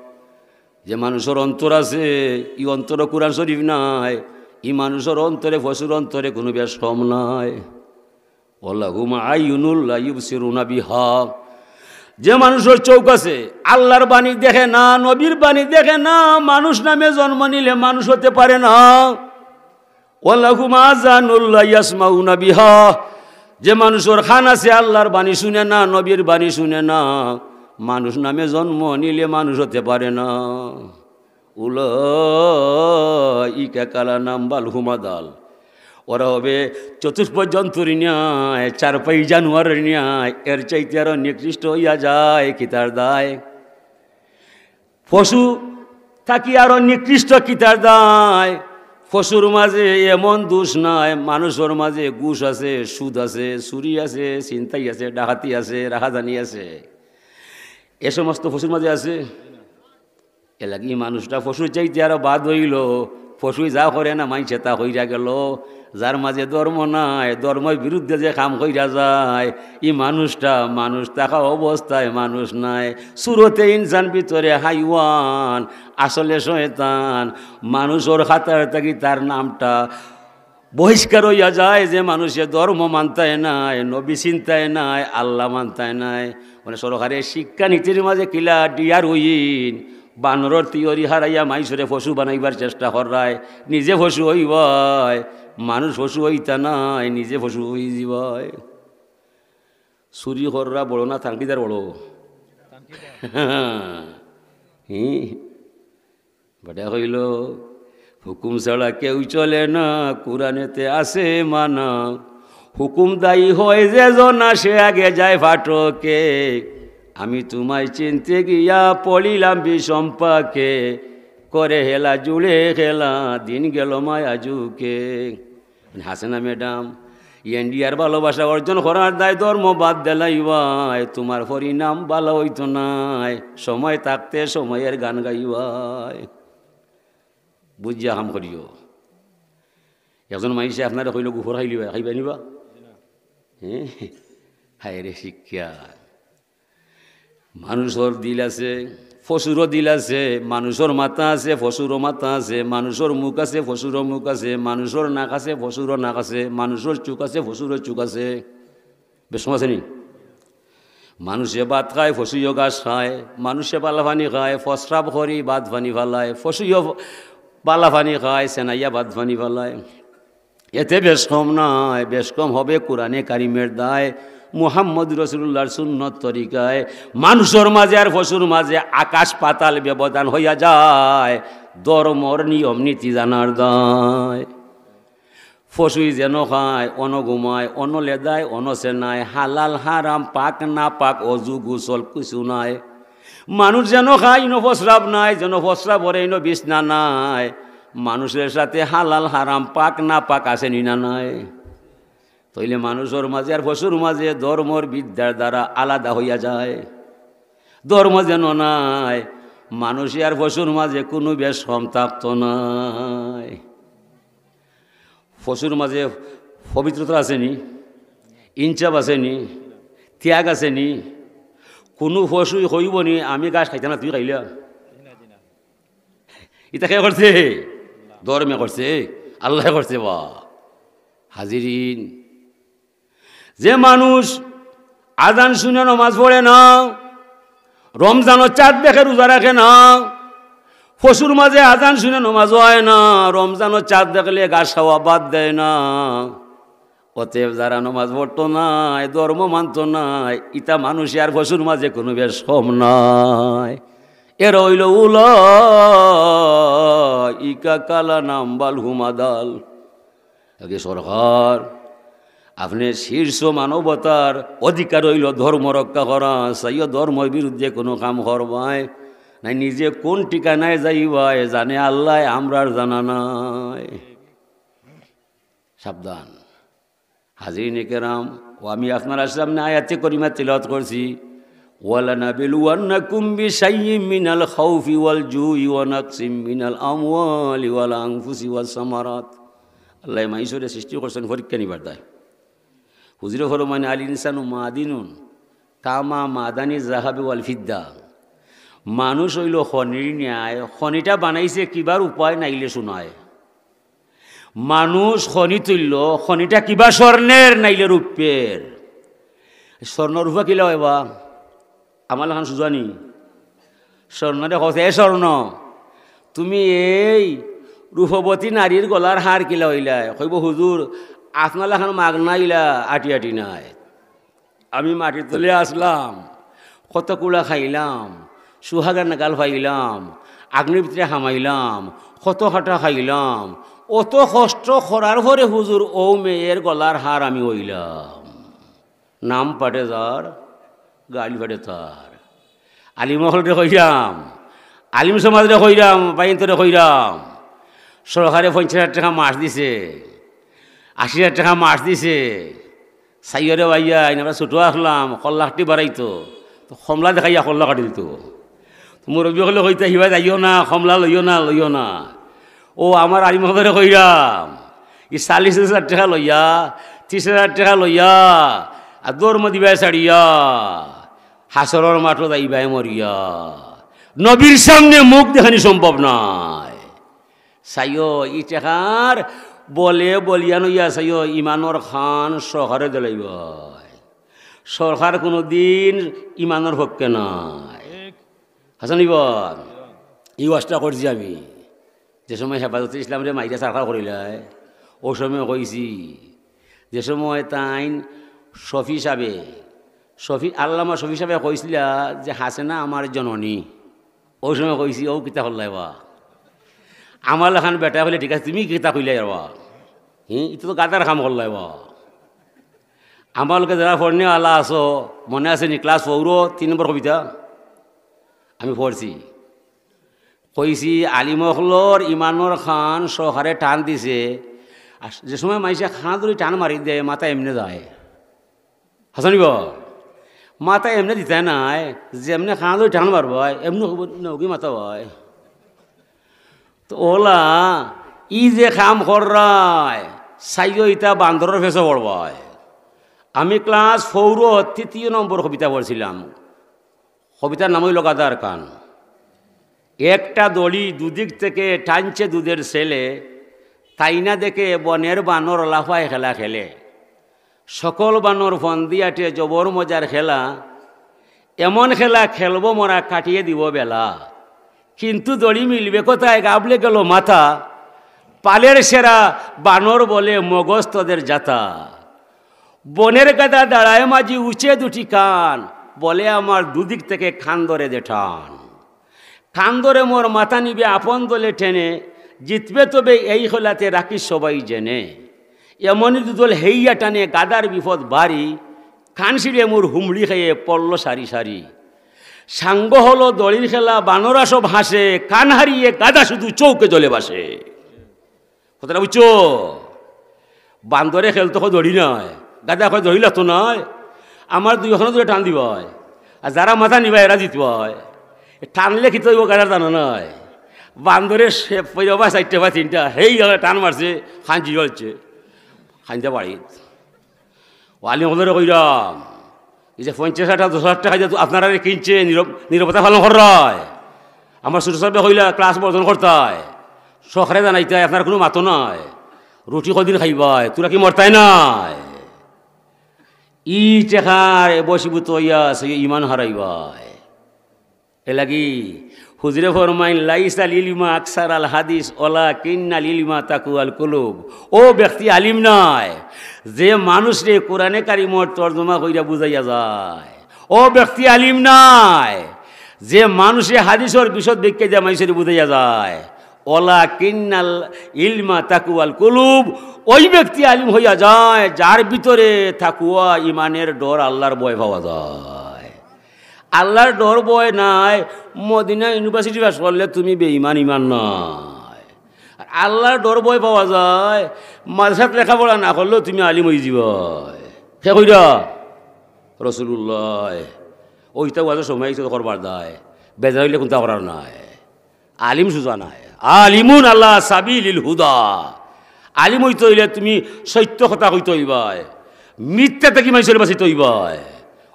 যে মানুষর অন্তর আছে, ই অন্তরো কুরআন শরিফ নাই, ই মানুষর অন্তরে, পশুর অন্তরে কুনু বেশ কম নাই। ওয়ালাহুম আইয়ুনুল লা ইউবসিরুনা বিহা। যে মানুষর চউখ আছে, আল্লার বাণী দেখে না, নবীর বাণী দেখে না, মানুষ নামে জন্ম নিলে মানুষ হতে পারে না। ওয়ালাহুম আযানুল লা ইয়াসমাউনা বিহা। যে মানুষর কান আছে, আল্লার বাণী শুনে না, নবীর বাণী শুনে না, মানুষ নামে জন্ম নিলে মানুষ হতে পারে না। উলাইকা কাল আনআম বাল হুম আদাল। ওরা হবে চতুষ্পদ জন্তুর ন্যায়, চারপাই জানোয়ারের ন্যায়, এর চাইতে আরো নিকৃষ্ট হইয়া যায়। কিতার দায়? পশু থাকি আরো নিকৃষ্ট কিতার দায়? পশুর মাঝে এমন দোষ নাই, মানুষর মাঝে ঘুষ আছে, সুদ আছে, চুরি আছে, ছিনতাই আছে, ডাকাতি আছে, রাহাজানি আছে। এ সমস্ত পশুর মাঝে আছে। এর লাগি মানুষটা পশুর চাইতে আরো বাদ অইলো। পশুই যা করে না, মাইনষে তা কইরা গেলো। যার মাঝে ধর্ম নাই, ধর্মর বিরুদ্ধে যে কাম কইরা যায়, ই মানুষটা মানুষ থাকা অবস্থায় মানুষ নায়। সুরতে ইনসান, ভিতরে হাইওয়ান, আসলে শয়তান। মানুষর খাতার থাকি তার নামটা বহিষ্কার অইয়া যায়। যে মানুষে ধর্ম মানতায় নায়, নবী চিনতায় নায়, আল্লা মানতায় নায়, মানে সরকারে শিক্ষা নীতির মাঝে কিলা ডিয়ার অইন, বানরর থিওরি হারাইয়া মাইনষরে পশু বানাইবার চেষ্টা কররায়, নিজে পশু অইবায়, মানুষ পশু অইতা নায়, নিজে পশু অইযিবায়। চুরি কররা বড় না থাংকিদার বড়? হুম। বেটা কইল, "হুকুম ছাড়া কেউ চলে না, কুরআনেতে আছে মানা। হুকুম দায়ী হয় যে জনা, সে আগে যায় ফাটকে। আমি তোমায় চিনতে গিয়া পড়িলাম বিষম পাকে। করে হেলা জুড়ে খেলা, দিন গেল মায়া যুগে।" মানে, হাসিনা ম্যাডাম, ইন্ডিয়ার ভালোবাসা অর্জন করার দায় ধর্ম বাদ দিলাইবায়, তোমার পরিণাম ভালো অইতো নায়। সময় থাকতে সময়ের গান গাইবায়। বুঝিয়া কাম করিও। একজন মাইনষে আপনারে কইল, "গুফর খাইলিবা, খাইবা নিবা?" হ্যাঁ? হায় রে শিক্ষা। মানুষর দিল আছে, পশুরও দিল আছে, মানুষর মাথা আছে, পশুরও মাথা আছে, মানুষর মুখ আছে, পশুরও মুখ আছে, মানুষর নাক আছে, পশুরও নাক আছে, মানুষর চুক আছে, পশুরও চুক আছে। বেশ কম আছে নি? মানুষে ভাত খায়, পশুইও ঘাস খায়, মানুষে বালা পানি খায়, প্রস্রাব করি ভাত পানি ফালায়, পশুইও বালা পানি খায়, সেনাইয়া ভাত পানি ফালায়। এতে বেশ কম নায়, বেশ কম হবে কোরআনে কারিমের দায়, মুহাম্মদ রসুলুল্লাহর সুন্নত তরিকায়। মানুষর মাঝে আর পশুর মাঝে আকাশ পাতাল ব্যবধান হইয়া যায়, ধর্মর নিয়ম নীতি জানার দায়। পশুই যেন খায়, অনো ঘুমায়, অনো লেদায়, অনো সেনায়, হালাল হারাম, পাক না পাক, অজু গোসল কিছু নাই। মানুষ যেন খায়, ইনো প্রস্রাব নাই, যেন প্রস্রাব করে, ইনো বিছনা নাই। মানুষের সাথে হালাল হারাম, পাক না পাক আছে নি না নাই? তইলে মানুষর মাঝে আর পশুর মাঝে ধর্মর বিদ্যার দ্বারা আলাদা হইয়া যায়। ধর্ম যেন নাই, মানুষে আর পশুর মাঝে কোনো বেশ কম থাকতো নাই। পশুর মাঝে পবিত্রতা আছে নি? ইনসাফ আছে নি? ত্যাগ আছে নি? কোনো পশুই কইবো নি, "আমি ঘাস খাইতাম না, তুই খাইলা"? ইতা কে করছে? ধর্মে করছে, আল্লায় করছে। বা হাজিরিন, যে মানুষ আজান শুনে নমাজ পড়ে না, রমজানর চাঁদ দেখে রোজা রাখে না, পশুর মাঝে আজান শুনে নমাজ হয় না, রমজানর চাঁদ দেখলে ঘাস খাওয়া বাদ দেয় না, অতএব যারা নমাজ পড়তো নায়, ধর্ম মানতো নায়, ইতা মানুষে আর পশুর মাঝে কোনো বেশ কম নাই। এরা অইল উলাইকা কাল আনআম বাল হুম আদাল। আগে সরকার, আপনে শীর্ষ মানবতার অধিকার অইল ধর্ম রক্ষা করা, চাইও ধর্মর বিরুদ্ধে কোনো কাম করবায় নাই, নিজে কোন ঠিকানায় যাইবায় জানে আল্লায়, আমরার জানা নাই। সাবধান। হাজিরিন কেরাম, ও আমি আপনারার সামনে আয়াতে করিমা তিলাওয়াত করছি, "ওয়ালানাবলুওয়ান্নাকুম বিশাইয়্যিম মিনাল খাউফি ওয়াল জুই ওয়া নাকসিম মিনাল আমওয়ালি ওয়াল আনফুসি ওয়াস সামারাত।" আল্লায় মাইনষরে সৃষ্টি করছেন পরীক্ষা নিবার দায়। হুজুরে ফরমাইন, "আল ইনসানু মাদিনুন কামা মাদানি জাহাবি ওয়াল ফিদ্দা।" মানুষ অইল খনির ন্যায়, খনিটা বানাইছে কিবার উপায় নাইলে সোনায়। মানুষ খনি তুলল, খনিটা কিবা স্বর্ণের নাইলে রূপের। স্বর্ণ রূপা কিলা অইবা? আমার লাখান সুজানি। স্বর্ণরে কইছে, "এ স্বর্ণ, তুমি এই রূপবতী নারীর গলার হার কিলা অইলায়?" কইবো, "হুজুর, আপনার লাখান মাগনা ইলা আটি আটি নায়।" আমি মাটির তলে আসলাম, কত কুড়া খাইলাম, সুহাগের নাগাল পাইলাম, আগ্নির ভিতরে হামাইলাম, কত কাটা খাইলাম, অত কষ্ট করার পরে হুজুর ও মেয়ের গলার হার আমি অইলাম। নাম পাটে যার, গাইল পাটে তার। আলিম অকলরে কইরাম, আলিম সমাজরে কইরাম, বাইন্তরে কইরাম, সরকারে পঞ্চাশ হাজার টেকা মাস দিছে, আশি হাজার টেকা মাস দিছে, চাইও রে ভাইয়া, ইন আমরা ছোট আসলাম, কল্লাকটি বাড়াইতো, তো কমলা দেখাইয়া কল্লা কাটি দিত। তো মুরব্বী অকলে কইতা, "হিবা যাইও না, কমলা লইও না, লইও না।" ও আমার আলিম অকলরে কইরাম, ই চাল্লিশ হাজার টেকা লইয়া, ত্রিশ হাজার টেকা লইয়া, আর ধর্ম দিবায় ছাড়িয়া, হাশরর মাঠো যাইবায় মরিয়া। নবীর সামনে মুখ দেখানি সম্ভব নায়। চাইও, ই টেকার বলে বলিয়ান অইয়া চাইও, ইমানর খান সরকারে দিলাইবায়। সরকার কোনোদিন ইমানর পক্ষে নায়। হাসান ইবন, ই ওয়াজটা করছি আমি। যে সময় হেফাজতে ইসলামরে মাইরা সরকার করিলায়, ও সময় কইছি, যে সময় তাইন শফি সাবে, শফি, আল্লামা শফি সাবে কইছিলা যে, "হাসিনা আমার জননী।" ওই সময় কইছি, "ও কিতা করলাই বা? আমার লাখান বেটা অইলে ঠিক আছে, তুমি কিতা কইলাই বা? হি, ইতা তো গাধার কাম করলাই বা।" আমার লগে যারা পড়নেওয়ালা আছো, মনে আছে নি, ক্লাস ফোরো তিন নম্বর কবিতা আমি পড়ছি। কইছি, আলিম অকলর ইমানর খান সরকারে টান দিছে। আর যে সময় মাইনষে খান ধরি টান মারি দেয়, মাথা এমনে যায়। হাসানি বা, মাথা এমনে দিতায় নায়, যেমনে খান ধরি টান মারবায়, এমনে কইবো, "নগি মাথা বায়।" তো ওলা, ই যে কাম কররায়, চাইও ইতা বান্দরর ফেছো পড়বায়। আমি ক্লাস ফোরো তৃতীয় নম্বর কবিতা পড়ছিলাম। কবিতার নাম অইল গাধার কান। একটা দড়ি দুদিক থেকে টানছে দুধের ছেলে, তাই না দেখে বনের বানর লাফায় খেলা খেলে। সকল বানর ফন্দি আটে জবর মজার খেলা, এমন খেলা খেলবো মোরা কাটিয়ে দিব বেলা। কিন্তু দড়ি মিলবে কোথায়, গাবলে গেল মাথা। পালের সেরা বানর বলে মগজ তোদের জাতা। বনের গাধা দাঁড়ায় মাঝি উঁচে দুটি কান, বলে আমার দুদিক থেকে কান ধরে দে টান। কান ধরে মোর মাথা নিবে আপন দলে টেনে, জিতবে তবে এই খেলাতে রাখিস সবাই জেনে। এমনই দুদল হেইয়া টানে গাধার বিপদ বাড়ি, কান ছিঁড়ে মোর হুমড়ি খেয়ে পড়ল সারি সারি। সাঙ্গ হলো দড়ির খেলা, বানরা সব হাসে, কান হারিয়ে গাধা শুধু চৌকে জ্বলে বাসে। কথাটা বুঝছো? বান্দরে খেলতো কয় দড়ি নাই, গাধা কয় দড়ি লাগতো নাই, আমার দুই অখানো দুইটা টান দিবায়, আর যারা মাথা নিবায় এরা জিতবায়। টানলে কিতা অইবো গাধার জানা নাই। বান্দরে সে পয়লা বা চাইরটা বা তিনটা, হেই গেলে টান মারছে, খান জিরো হচ্ছে, খাইতে পারি। ও আলিম হকলরে কইরাম, এই যে পঞ্চাশ হাজার, দশ হাজার টেকা দিয়া আপনারারে কিনছে, নীরব-, নীরবতা পালন কররায়। আমার ছোট সাহেবে কইলা ক্লাস বর্জন করতায়, সরকারে জানাইতায়, আপনার কুনু মাতো নাই। রুটি কদিন খাইবায়, তোরা কি মরতায় নাই? ই টেকার বশীভূত অইয়া আছে, ইমান হারাইবায়। এলাগি হুজুরে ফরমাইন, "লাইসাল ইলমা আকসারাল হাদিস, ওয়ালাকিন্নাল ইলমা তাকওয়াল কুলুব।" ও ব্যক্তি আলিম নায়, যে মানুষরে কোরআনে কারিমর তর্জমা কইরা বুঝাইয়া যায়। ও ব্যক্তি আলিম নায়, যে মানুষে হাদিসর বিশদ ব্যাখ্যা দিয়া মানুষরে বুঝাইয়া যায়। ওয়ালাকিন্নাল ইলমা তাকওয়াল কুলুব, ওই ব্যক্তি আলিম হইয়া যায়, যার ভিতরে তাকওয়া, ইমানের ডর, আল্লাহর ভয় পাওয়া যায়। আল্লাহর ডর ভয় নাই, মদিনা ইউনিভার্সিটি পাস করলে তুমি বেঈমান, ইমান নাই। আর আল্লাহর ডর ভয় পাওয়া যায়, মাদ্রাসাত লেখাপড়া না করলেও তুমি আলিম অইযিবায়। কে কইরা? রাসূলুল্লাহ। ওইটা ওয়াজের সময় ইসে করবার দায়, বেজার অইলে কুনতা করার নাই। আলিম সুজা নায়। আলিমুন আলা সাবিলিল হুদা। আলিম অইতে অইলে তুমি সত্য কথা কইতে অইবায়, মিথ্যা থাকি মানুষরে বাঁচাইতে অইবায়।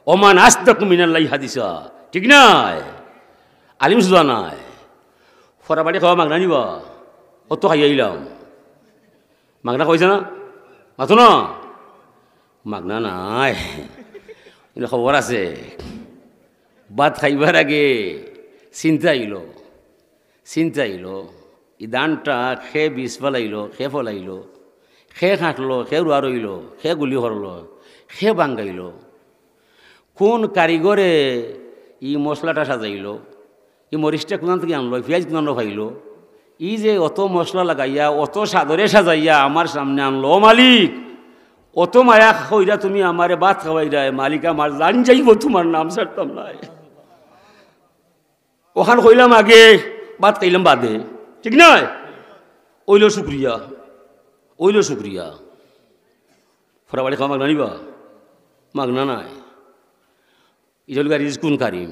ওমান আসদাকু মিনাল্লাহি হাদিসা। ঠিক নায়? আলিম সুজা নায়। ফরাবাড়ি খাওয়া মাগনা নিবা? অত খাইয়া আইলাম। মাগনা খাওয়াইছে না? মাতো না? মাগনা নায়। কিন্তু খবর আছে। ভাত খাইবার আগে চিন্তা আইলো। চিন্তা আইলো, ই ধানটা খে বীজ ফালাইলো, খে ফলাইলো, খে কাটলো, খে রুয়া রইলো, খে গুলি করলো, খে বাঙ্গাইলো, কোন কারিগরে ই মশলাটা সাজাইলো, ই মরিচটা কুনান থাকি আনলো, পিয়াজ কুনানো পাইলো, ই যে অত মশলা লাগাইয়া, অত সাদরে সাজাইয়া আমার সামনে আনলো, ও মালিক, অত মায়া কইরা তুমি আমারে ভাত খাওয়াইরায়, মালিক আমার জান যাইবো, তুমার নাম ছাড়তাম নায়। অখান কইলাম আগে, ভাত খাইলাম বাদে। ঠিক নায়? অইলো শুক্রিয়া, অইলো শুক্রিয়া। ফরাবাড়ি খাওয়া মাগনা নিবা? মাগনা নায়। ইটা অইলো গিয়া রিজকুন কারিম।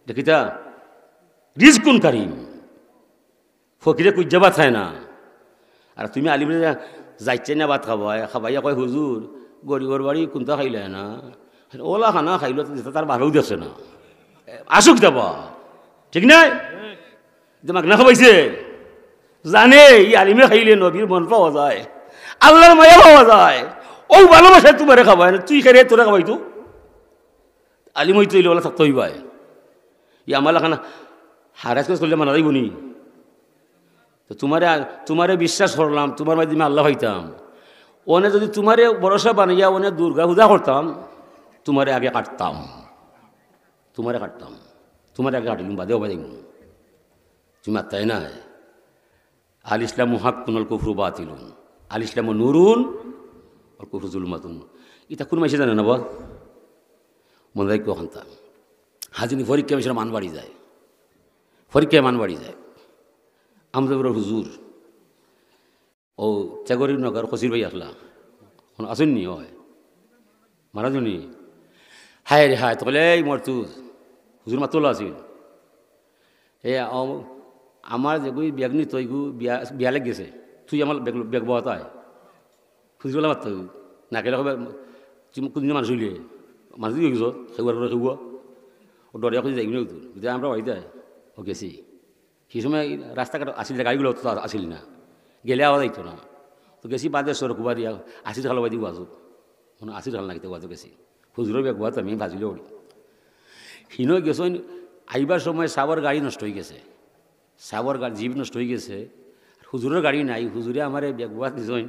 দেখিতা? রিজকুন কারিম। ফকিরে কুজ্জা ভাত খায় না। আর তুমি আলিমরে যা-, যাইতে না ভাত খাবায়, খাবাইয়া কয়, "হুজুর, গরিবর বাড়ি কুনতা খাইলায় না? অলা খানা খাইলো তো যেটা তার বাপেও দেখছে না।" আসুক যাবা। ঠিক নায়? যে মাগনা খাবাইছে। জানে, ই আলিমে খাইলে নবীর মন পাওয়া যায়, আল্লাহর মায়া পাওয়া যায়। অউ ভালোবাসায় তুমারে খাবায় না, তুই খেলে তোরে খাবাইতো। আলিম অইতে অইলে অলা থাকতে অইবায়। ই আমার লাখান হারাজ কাজ করলে মানা যাইবো নি? তো তুমারে, তুমারে বিশ্বাস করলাম, তুমার মাধ্যমে আল্লাহ পাইতাম। অনে যদি তুমারে ভরসা বানাইয়া অনে দুর্গা পূজা করতাম, তুমারে আগে কাটতাম, তুমারে কাটতাম, তুমারে আগে কাটিলুম, বাদে অবায় দেখমু। তুমি মাত্তায় নায়। আল ইসলামু হাক্কুন ওয়াল কুফরু বাতিলুন। আল ইসলামু নূরুন ওয়াল কুফরু জুলুমাতুন। ইটা কুন মাইনষে জানে না বা? মনে রাখিও অখানতা। হাজিনি পরীক্ষা মিশরে মান বাড়ি যায়। পরীক্ষায় মান বাড়ি যায়। আমজাবরর হুজুর, ও চেগরি নগর কসির ভাই আসলা। অখন আছইন নি? অয়। মারা যাইন নি? হায় রে হায়, তখন এই মরতুজ। হুজুর মাতুল্লা আছিল। এ, আম-, আমার যেগু বেগ নিত, ইগু বিয়া, বিয়া লাগি গেছে। তুই আমার বেগ, বেগ বওয়াত আয়। খুঁজি বলে মারতে হইব। না গেলে হবে, তুমি কোনদিন মানুষ অইলে? মানুষ অই গেছো, খেউয়ার করে খেউয়া। ও ডরে কই যাইবি না হুজুর। বুঝে আমরা বাড়িত আয়। ও গেছি। সেই সময় রাস্তাঘাট আছিল না, গাড়িগুলা অত আছিল না। গেলে আওয়া যাইতো না। তো গেছি বাদে সড়ক উবা দিয়া, আসির খাল বাদি ওয়াজো। মানে আসির খাল না কিতা ওয়াজো গেছি। হুজুরর বেগুয়াত আমি ফাজিল অই। হিনো গেছইন, আইবার সময় সাবর গাড়ি নষ্ট অই গেছে। সাবর গাড়ি, জিপ নষ্ট অই গেছে। আর হুজুরর গাড়ি নাই, হুজুরে আমারে বেগুয়াত দিছইন।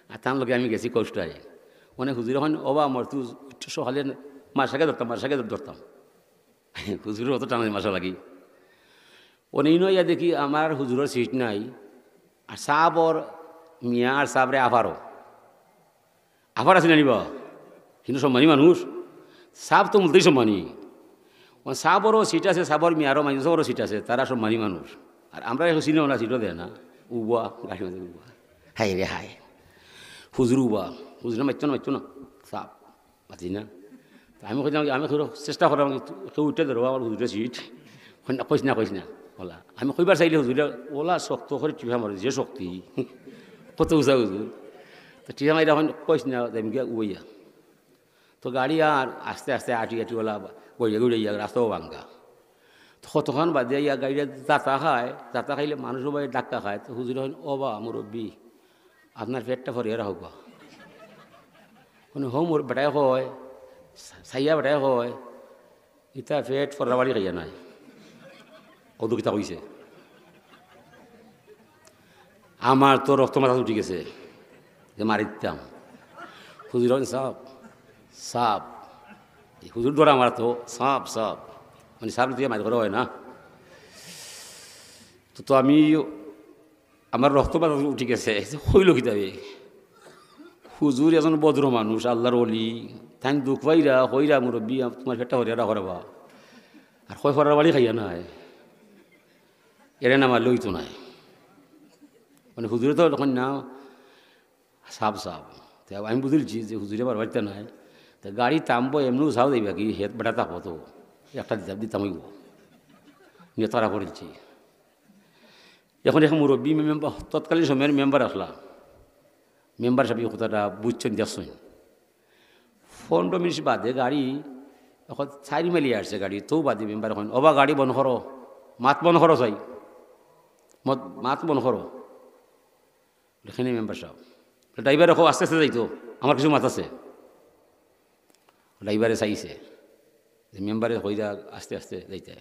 আর তান লগে আমি গেছি কষ্ট আয়। মানে হুজুরে কইন, "ওবা, আমার তো সকালে মাসাকে ধরতাম, মাসাকে ধরতাম।" হুজুরর অত টানা মাসা লাগি। অনে ইনো ইয়া দেখি আমার হুজুরর সিট নাই। আর সাবর মিয়া আর সাবরে আফারও। আফার আছে না নিবা? কিন্তু সম্মানী মানুষ। সাব তো মুলতেই সম্মানী। ও সাবরও সিট আছে, সাবর মিয়ারও মাইজু সাবরও সিট আছে, তারা সম্মানী মানুষ। আর আমরা এখন চিনিও না, সিটও দেয় না। উবা, গাড়ি মাঝে উবা। হায় রে হায়। হুজুর উবা। হুজুরে মারতো না, মারতো না। সাব। মাতি না। তা আমি কইলাম, আমি কইলাম, চেষ্টা করলাম, কেউ উঠে ধরবা আমার হুজুরর সিট। কইন না, কইস না, কইস না। ওলা, আমি কইবার চাইলে হুজুরে, ওলা শক্ত করে টিপা মারে, যে শক্তি। কত উঁচা হুজুর। তো টিপা মাইরা কইন, "কইস না, যাইমু গিয়া উবাইয়া।" তো গাড়ি আর আস্তে আস্তে আটি আটি ওলা গড়িয়া গড়িয়া রাস্তাও ভাঙ্গা। তো কতক্ষণ বাদে ইয়া গাড়িটা জাতা খায়, জাতা খাইলে মানুষ সবাই ধাক্কা খায়। তো হুজুরে কইন, "ওবা, মুরব্বি, আপনার পেটটা ভরিয়া রাখউক্কা।" মানে, হো মোর বেটায় কয়, সা-, সাইয়া বেটায় কয়, "ইতা পেট ফররা বাড়ি খাইয়া নায়।" ও তো কিতা কইছে? আমার তো রক্ত মাথাত উঠি গেছে, যে মারিতাম। হুজুরে কইন, "সাব, সাব।" এই হুজুর ধরা আমার তো, "সাব, সাব।" মানে, সাব দিয়ে মাইর করা হয় না। তো, তো আমি আমার রক্ত মাথাত উঠি গেছে। কইলো কিতা বে? হুজুর একজন ভদ্র মানুষ, আল্লার ওলি। তাইন দুখ পাইরা, কইরা, "মুরব্বি, আম-, তুমার পেটটা ভরিয়া রাখো রে বা।" আর কয়, "ফররা বাড়ি খাইয়া নায়।" এরে না মারলে অইতো নায়। মানে, হুজুরে তো তখন না, সাব, সাব। তে আমি বুঝিলছি যে হুজুরে বার বাড়িতে নাই। তে গাড়ি থামবো, এমনেউ সাব যাইবা কি, হেত বেটা থাকবো তো। একটা দিতাম, দিতাম অইবো। নিয়ে তারা করিলছি। এখন, এখন মুরব্বি মেম্বার, তৎকালীন সময়ের মেম্বার আছলা। মেম্বার সাবে কথাটা বুঝছইন, দেখছইন। পনেরো মিনিট বাদে গাড়ি, এখন চাইর মাইল আইছে গাড়ি, তো বাদে মেম্বারে কইন, "ওবা, গাড়ি বন্ধ করো, মাত বন্ধ করো চাই, মত-, মাত বন্ধ করো।" এখানে মেম্বার সাব, ড্রাইভারে কও আস্তে আস্তে যাইতো, আমার কিছু মাত আছে। ড্রাইভারে চাইছে, যে মেম্বারে কইরা আস্তে আস্তে যাইতে,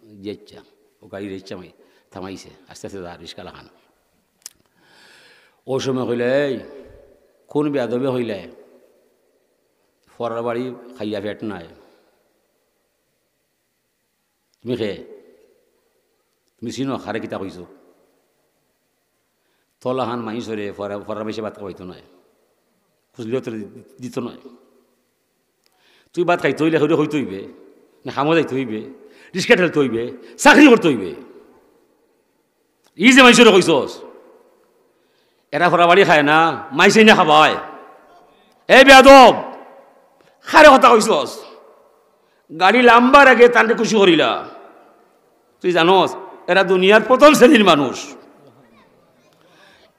যে ইচ্ছা, ও গাড়ি ইচ্ছা মাই-, থামাইছে, আস্তে আস্তে যা, রিক্সা লাখান। ও সময় কইলে, "এই, কোন বেয়াদবে কইলে, ফররা বাড়ি খাইয়া পেট নাই? তুমি খে? তুমি চিনো, খারে কিতা কইছো?" তলাখান মাইনষরে ফররা, ফররা মাইনষে ভাত খাওয়াইতো নায়, খুঁজলেও তোরে দি-, দিতো নায়। তুই ভাত খাইতে অইলে কেউরে কইতে অইবে, না কামো যাইতে অইবে, রিক্সা ঠেলতে অইবে, চাকরি করতে অইবে। ই যে মাইনষরে কইছস, এরা ফররা বাড়ি খায় না, মাইনষে না খাবায়। এই বেয়াদব, খারে কথা কইছস? গাড়ি লামবার আগে তানরে খুশি করিলা। তুই জানোস, এরা দুনিয়ার প্রথম শ্রেণীর মানুষ,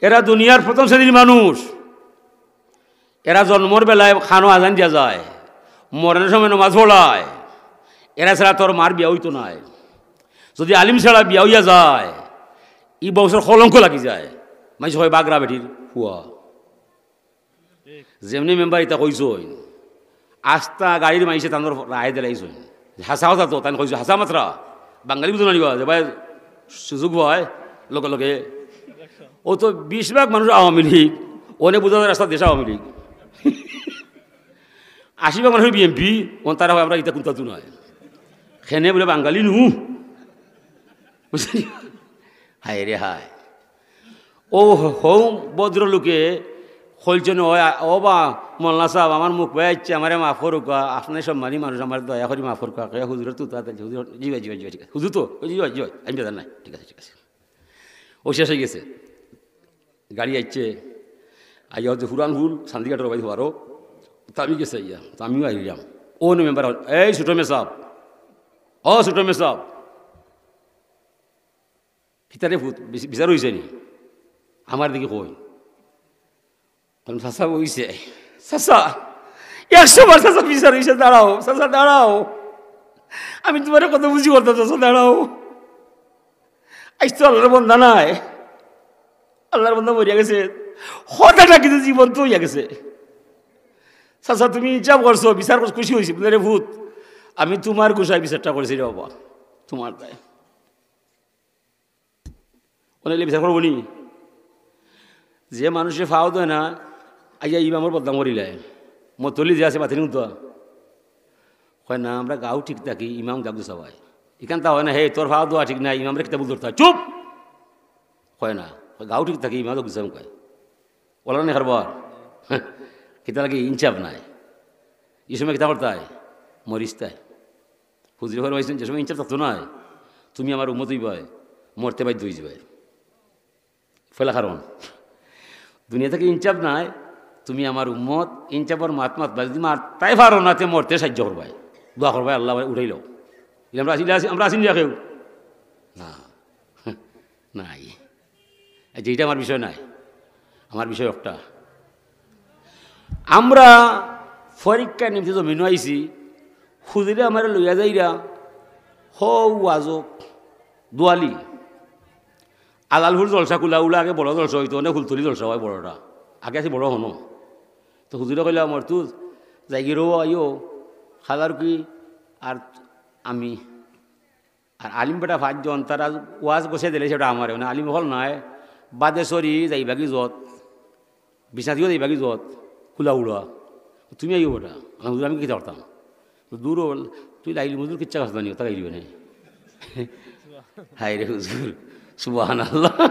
এরা দুনিয়ার প্রথম শ্রেণীর মানুষ। এরা জন্মর বেলায় কানো আজান দিয়া যায়, মরণের সময় নমাজ পড়ায়। এরা ছাড়া তোর মার বিয়া অইতো নায়। যদি আলিম ছাড়া বিয়া অইয়া যায়, ই বংশর কলঙ্ক লাগি যায়। মাইনষে কয়, "বাগরা বেটির ফুয়া।" যেমনে মেম্বার ইতা কইছইন, আস্তা গাড়ির মাইনষে তানর রায় দিলাইছইন। হাছা কথা তো, তাইন কইছইন, হাছা মাতরা। বাঙালি বুঝো না নিবা, যে ভাই সুযোগ হয়, লগে লগে। ও তো বিশ ভাগ মানুষ আওয়ামী লীগ, অনে বুঝা যায় রাস্তার দেশ আওয়ামী লীগ। আশি ভাগ মানুষ বিএনপি, অন তারা কয় আমরা ইতা কুন্তা তো নায়। খেনে বুলে বাঙালি নু। বুঝলি? হায় রে হায়। ও হৌ ভদ্রলোকে কইছইন, "ও, ও বা, মোল্লা সাব, আমার মুখ বায় আইছে, আমারে মাফ করুক্কা, আপনে সম্মানী মানুষ, আমারে দয়া করি মাফ করুক্কা।" কইয়া হুজুরর তো তাড়াতাড়ি, হুজুর, "জি ভাই, জি ভাই, জি ভাই, ঠিক আছে।" হুজুর তো, "জি ভাই, জি ভাই, আমি বেজার নাই, ঠিক আছে, ঠিক আছে।" ও শেষ অই গেছে। গাড়ি আইছে, আইয়া যে হুরান হুল, শান্তিঘাটর বাড়ি হওয়ারও, তা আমি গেছে আইয়া, তা আমিও আইলাম। ও নে মেম্বার, "এই ছোট মে সাব, ও ছোট মে সাব।" কিতারে ফুত, বিচ-, বিচার অইছে নি? আমার দিকে কই। কইলাম, "চাচা অইছে।" "চাচা, একশো বার চাচা বিচার অইছে, দাঁড়াও চাচা, দাঁড়াও, আমি তুমারে কত বুঝি করতাম চাচা, দাঁড়াও। আইজ তো আল্লার বন্দা নাই, আল্লার বন্দা মরিয়া গেছে, কথাটা কিন্তু জীবন্ত অইয়া গেছে। চাচা, তুমি ইনসাফ করছো, বিচার করছো, খুশি অইছি। বলে, "রে পুত, আমি তুমার গুছায় বিচারটা করছি রে বাবা, তুমার দায়।" অনে অইলে বিচার করবো নি? যে মানুষে ফাও দেয় না, আইয়া ইমামর বদনাম করিলায়। মতলি যে আছে, মাতিনি তো। কয় না, আমরা গাউ ঠিক থাকি, ইমাম দাগ দিছে ভাই। ইখান তা হয় না, "হে, তোর ফাও দেওয়া ঠিক নাই, ইমামরে কিতা ভুল ধরতা?" চুপ! কয় না, কয়, "গাউ ঠিক থাকি, ইমাম দাগ দিছে", কয়। ওলা নি কারবার। কিতা লাগি ইনসাফ নাই। ই সময় কিতা করতায়? মরিস্তায়। হুজুরে ফরমাইছইন, যে সময় ইনসাফ থাকতো নায়, তুমি আমার উম্মত অইবায়, মরতে বাধ্য অইযিবায়। পয়লা কারণ, দুনিয়া থাকি ইনসাফ নাই, তুমি আমার উম্মত, ইনসাফর মাত মাতবায়, যদি মাততায় পারো না, তে মরতে সাহায্য করবায়, দোয়া করবায়, "আল্লাহ, আমারে উঠাইলাও।" ইলা আমরা আছি, ইলা আছি, আমরা আছি নি কেউ? না, নাই। এই যে ইটা আমার বিষয় নায়, আমার বিষয় একটা। আমরা পরীক্ষার নিমিত্তে জমিনো আইছি, হুজুরে আমারে লইয়া যাইরা হউ আজো দুয়ালি। আলালপুর জলসা কুলাউড়া আগে বড় জলসা অইতো, অনে ফুলতলি জলসা অয় বড়টা, আগে আছে বড় হনো। তো হুজুরে কইলা, "মর্তুজ, যাইগি রো, আইও, খালার কি আর আমি।" আর আলিম বেটা পাঁচজন, তারা ওয়াজ গোছে দিলে সেটা আমারে, মানে আলিম অকল নায়, বাদে সরি যাইবাগি যত, বিশ্বনাথিও যাইবাগি যত, কুলাউড়া। তুমি আইও বেটা, আমি হুজুর, আমি কিতা করতাম? তো দূর অইল, তুই লাইলি মজুর কিচ্ছা কথা জানিও, তারা আইলিও নে। হায় রে হুজুর, সুবহানাল্লাহ।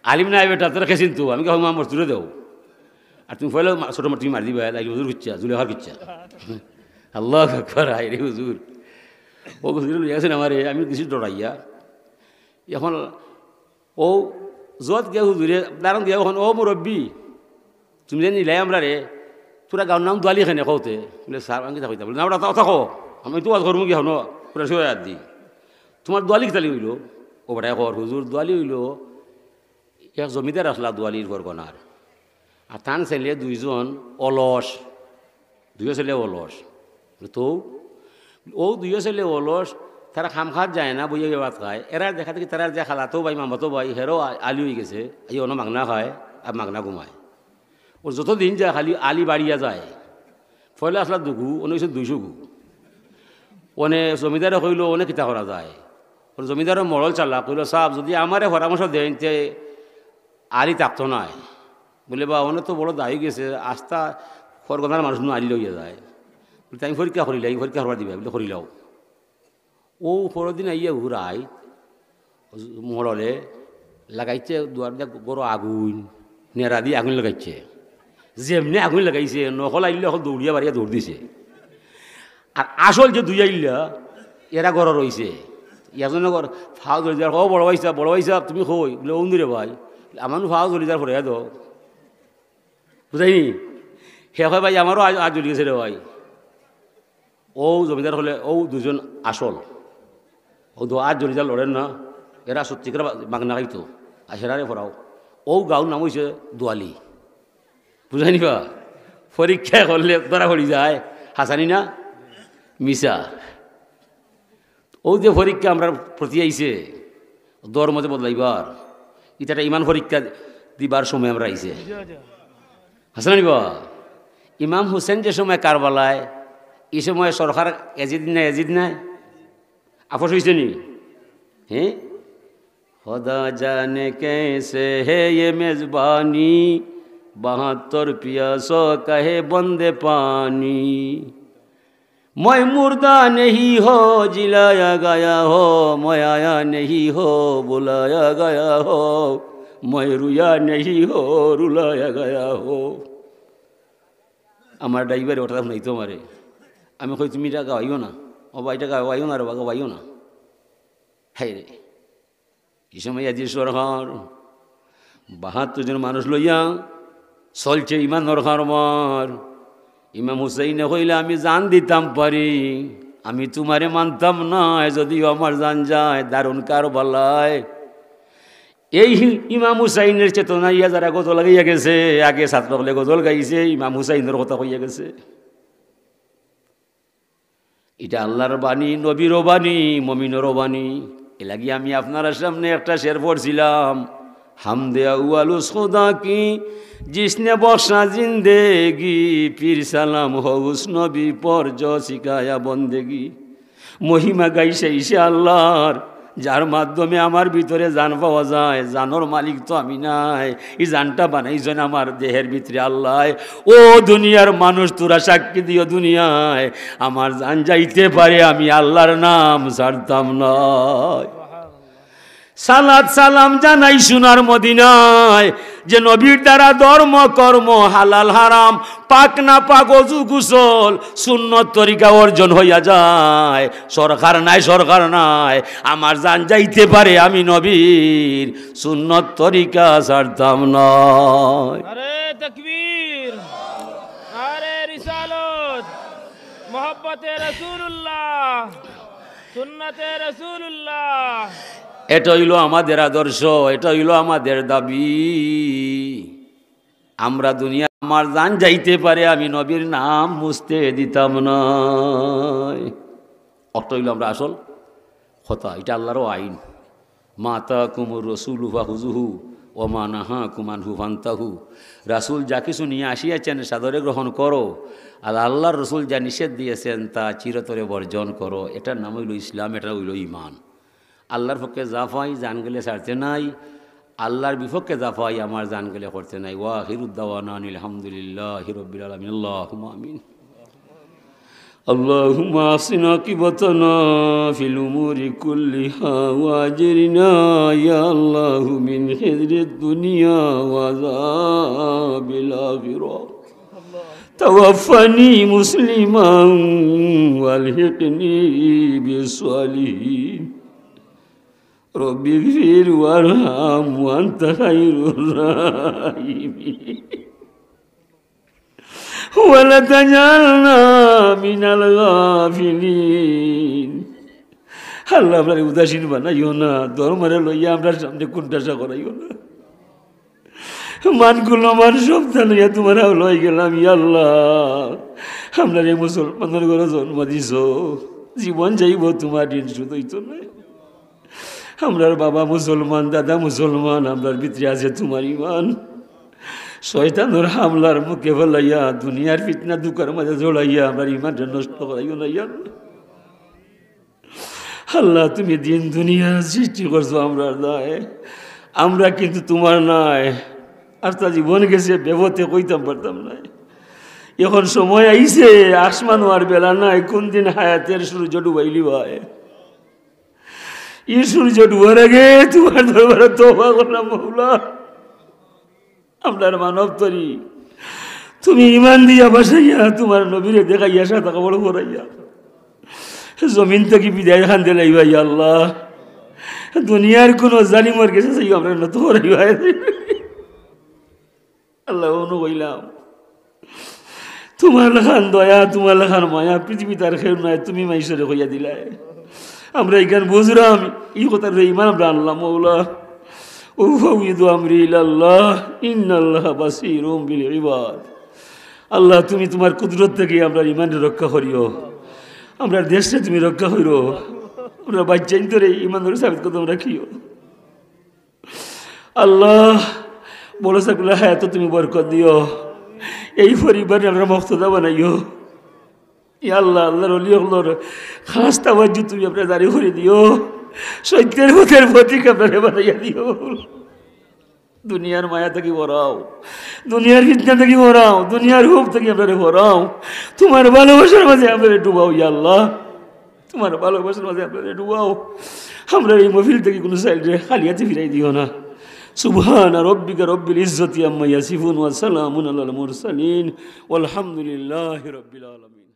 আলিম নাই বেটা, তোরা কে চিনতো? আমি কই, "হ্যাঁ, আমার তুলে দেও।" আর তুমি পয়লা মা-, ছোট মা-, তুমি মারি দিবা, লাইলি মজুর কিচ্ছা, জুলেখার কিচ্ছা। আল্লাহু আকবার, হায় রে হুজুর। ও হুজুরে লইয়া গেছেন আমারে, আমি দিছি ডরাইয়া। এখন ও যত গিয়া হুজুরে দাঁড়ান দিয়া, এখন, "ও মুরব্বি, তুমি যে নিলাই আমরারে, তোরা গাউর নাম দুয়ালি কেনে কওতে?" বলে, "স্যার, আমি কিতা কইতাম?" বলে, "না, ওটা তা-, ওটা কও, আমি তো ওয়াজ করমু গিয়া, হনো, পুরা শুয়ে রাত দি। তোমার দুয়ালি কিতালি অইলো?" ও বেটায় কর, "হুজুর, দুয়ালি অইলো, এক জমিদার আসলা দুয়ালির ফরগনার, আর তান ছেলে দুইজন অলস।" দুইও ছেলে অলস। তো ও দুইও ছেলে অলস, তারা কাম কাজ যায় না, বইয়া বইয়া ভাত খায়। এরা দেখা দেখি তারা যে খালাতো ভাই, মামাতো ভাই, হেরো আ-, আলি অই গেছে, এই অনো মাগনা খায় আর মাগনা ঘুমায়। ও যত দিন যায় খালি আলি বাড়িয়া যায়। পয়লা আসলা দুগু, অনে অইছে দুইশো গু। অনে জমিদারে কইলো, "অনে কিতা করা যায়?" অনে জমিদারে মরল চালা কইলো, "সাব, যদি আমারে পরামর্শ দেইন, তে আলি থাকতো নায়।" বলে, "বা, অনে তো বড় দায় গেছে, আস্তা খরগনার মানুষ নু আলি লইয়া যায়।" বলে, "তাই পরীক্ষা করিলাই, পরীক্ষা করবার দিবা?" বলে, "করিলাও।" ও পরদিন আইয়া ঘুরাই মরলে লাগাইছে দুয়ার দিয়া গরো আগুন, নেড়া দিয়া আগুন লাগাইছে। যেমনে আগুন লাগাইছে, নকল আইলে অকল দৌড়িয়া বাড়িয়া দৌড় দিছে। আর আসল যে দুই আইলা, এরা ঘরো রইছে। একজনে কর, ফাও জ্বলি যার, "ও বড় ভাই সাব, বড় ভাই সাব, তুমি কই?" বলে, "অউন রে ভাই।" বলে, "আমার নু ফাও জ্বলি যার, পরে দেও।" বুঝাইনি? হে কয়, "ভাই, আমারও আজ, আজ জ্বলি গেছে রে ভাই।" ও জমিদার অকলে, ও দুজন আসল। ও তো আজ জ্বলি যার লড়ের না, এরা সত্যিকার বা-, মাগনা খাইতো। আর হেরারে পড়াও। ও গাউর নাম অইছে দুয়ালি। বুঝাইনি বা? পরীক্ষা করলে ধরা পড়ি যায়। হাসানি না? মিছা। ও যে পরীক্ষা আমরার প্রতি আইছে, ধর্ম যে বদলাইবার, ইটা একটা ইমান পরীক্ষা দিবার সময় আমরা আইছে। হাসানি বা? ইমাম হুসেন যে সময় কারবালায়, ই সময় সরকার এজিদ না, এজিদ নাই? আপস অইছে নি? হ্যাঁ? খোদা জানে কেসে হে ইয়ে মেজবানি, বাহাত্তর পিয়াসো কাহে বন্দে পানি। میں مردہ نہیں ہو جلایا گیا ہو، میں آیا نہیں ہو بلایا گیا ہو، میں رویا نہیں ہو رلایا گیا ہو۔ আমার ড্রাইভারে ওটা হুনাইতো আমারে। আমি কই, "তুমি ইটা গাওয়াইও না, ও বা ইটা গাওয়াইও না রে বা, গাওয়াইও না।" হায় রে। ই সময় এজিদ সরকার বাহাত্তর জন মানুষ লইয়া চলছে ইমানর কারবার। ইমাম হুসাইনে কইলা, "আমি জান দিতাম পারি, আমি তুমারে মানতাম না, যদিও আমার জান যায় দারুণ কারবালায়।" এই ইমাম হুসাইনর চেতনা ইয়া যারা গজল গাইয়া গেছে, আগে ছাত্র অকলে গজল গাইছে, ইমাম হুসাইনর কথা কইয়া গেছে। ইটা আল্লার বাণী, নবীরও বাণী, মমিনরও বাণী। এরলাগি আমি আপনারার সামনে একটা শের পড়ছিলাম, হামদে আউয়াল উস খুদা কি, জিসনে বখশা জিন্দেগি, ফির সালাম হো উস নবী পর জো সিখায়া বন্দেগি। মহিমা গাই সেই সে আল্লার, যার মাধ্যমে আমার ভিতরে জান পাওয়া যায়। জানর মালিক তো আমি নায়, ই জানটা বানাইছইন আমার দেহের ভিতরে আল্লায়। ও দুনিয়ার মানুষ, তোরা সাক্ষী দিও দুনিয়ায়, আমার জান যাইতে পারে, আমি আল্লার নাম ছাড়তাম নায়। সালাত সালাম জানাই সোনার মদিনায়, যে নবীর দ্বারা ধর্ম কর্ম হালাল হারাম, পাক না পাক অজু গোসল, সুন্নত তরিকা অর্জন হইয়া যায়। সরকার নাই, সরকার নাই, আমার জান যাইতে পারে, আমি নবীর সুন্নত তরিকা ছাড়তাম নায়। নারে তাকবীর, নারে রিসালত, মোহাব্বতে রাসূলুল্লাহ, সুন্নতে রাসূলুল্লাহ। এটা অইলো আমাদের আদর্শ, এটা অইলো আমাদের দাবি। আমরা দুনিয়া, আমার জান যাইতে পারে, আমি নবীর নাম মুছতে দিতাম নায়। অটা অইলো আমরা আসল কথা, ইটা আল্লারও আইন। মা আতাকুমুর রাসূলু ফাখুযুহু ওয়া মা নাহাকুম আনহু ফান্তাহু। রাসূল যা কিছু নিয়া আসিয়াছেন, সাদরে গ্রহণ করো, আর আল্লার রসুল যা নিষেধ দিয়াছেন, তা চিরতরে বর্জন করো। এটার নাম অইলো ইসলাম, এটা অইলো ইমান। আল্লার পক্ষে যা পাই, জান গেলে ছাড়তে নাই, আল্লার বিপক্ষে যা পাই, আমার জান গেলে করতে নাই। ওয়া আখিরু দাওয়ানা আনিল হামদুলিল্লাহি রাব্বিল আলামিন। আল্লাহুম্মা আমিন। اللهم أحسن عاقبتنا في الأمور كلها وأجرنا يا الله من خزي الدنيا وعذاب الآخرة. توفني مسلما وألحقني بالصالحين. رب اغفر وارحم وأنت خير الراحمين. ولا تجعلنا من الغافلين. আল্লাহ, আমরারে উদাসীন বানাইও না, ধর্মরে লইয়া আমরার সামনে কুণ্ঠাসা করাইও না। মান কুলো মান সব তা লইয়া তুমার হাওলা অইগেলাম, ইয়া আল্লাহ। আমরারে মুসলমানর ঘরো জন্ম দিছো, জীবন যাইবো, তুমার দিন শুধু অইতো নায়। আমরার বাবা মুসলমান, দাদা মুসলমান, আমরার ভিতরে আছে তুমার ইমান। শয়তানর হামলার মুখে ফালাইয়া, দুনিয়ার ফিতনা দুঃখর মাঝে জড়াইয়া আমরার ইমানরে নষ্ট করাইও না, ইয়া আল্লাহ। আল্লাহ, তুমি দিন দুনিয়া সৃষ্টি করছো আমরার দায়। আমরা কিন্তু তুমার নায়। আস্তা জীবন গেছে, বেবতে কইতাম পারতাম নায়। এখন সময় আইছে, আসমানো আর বেলা নাই, কোন দিন হায়াতের সূর্য ডুবাইলিবায়। ই সূর্য ডুবার আগে তুমার দরবারে তওবা করলাম, মওলা। আমরার মানব তরি, তুমি ইমান দিয়া বাঁচাইয়া, তুমার নবীরে দেখাইয়া, সাদা কাপড় পরাইয়া, জমিন থাকি বিদায় খান দিলাইবা, ইয়া আল্লাহ। দুনিয়ার কুনু জালিমর গেছে যাইও, আমরারে নত করাইবা। আল্লাহ, অনু কইলাম, তুমার লাখান দয়া, তুমার লাখান মায়া পৃথিবীত আর কেউ নাই, তুমি মাইনষরে কইয়া দিলায়। আমরা ইখান বুঝরাম, ই কথার উপরে ইমান আমরা আনলাম, মওলা। উফাউইদু আমরি ইলাল্লাহ, ইন্নাল্লাহা বাসীরুম বিল ইবাদ। আল্লাহ, তুমি তুমার কুদরত থাকি আমরার ইমানরে রক্ষা করিও, আমরার দেশরে তুমি রক্ষা করিও, আমরার বাইচ্চাইন্তরে ইমানর সাবিত কদম রাখিও। আল্লাহ, বড় ছাগলর হায়াতো তুমি বরকত দিও, এই পরিবাররে আমরার মুক্তদা বানাইও। ইয়া আল্লাহ, আল্লাহর ওলি অকলর খাস তাওয়াজ্জু তুমি আমরারে জারি করি দিও, সত্যের পথের পথিক আমরারে বানাইয়া দিও। দুনিয়ার মায়া থাকি হরাও, দুনিয়ার ফিতনা থাকি হরাও, দুনিয়ার হুব থাকি আমরারে হরাও। তুমার ভালোবাসার মাঝে আমরারে ডুবাও, ইয়া আল্লাহ। তুমার ভালোবাসার মাঝে আমরারে ডুবাও। আমরার ই মহফিল থাকি কুনু সাইডরে খালি আতে ফিরাই দিও না। সুবহানা রাব্বিকা রাব্বিল ইজ্জতি আম্মা ইয়াসিফুন ওয়া সালামুন আলাল মুরসালিন ওয়ালহামদুলিল্লাহি রাব্বিল আলামিন।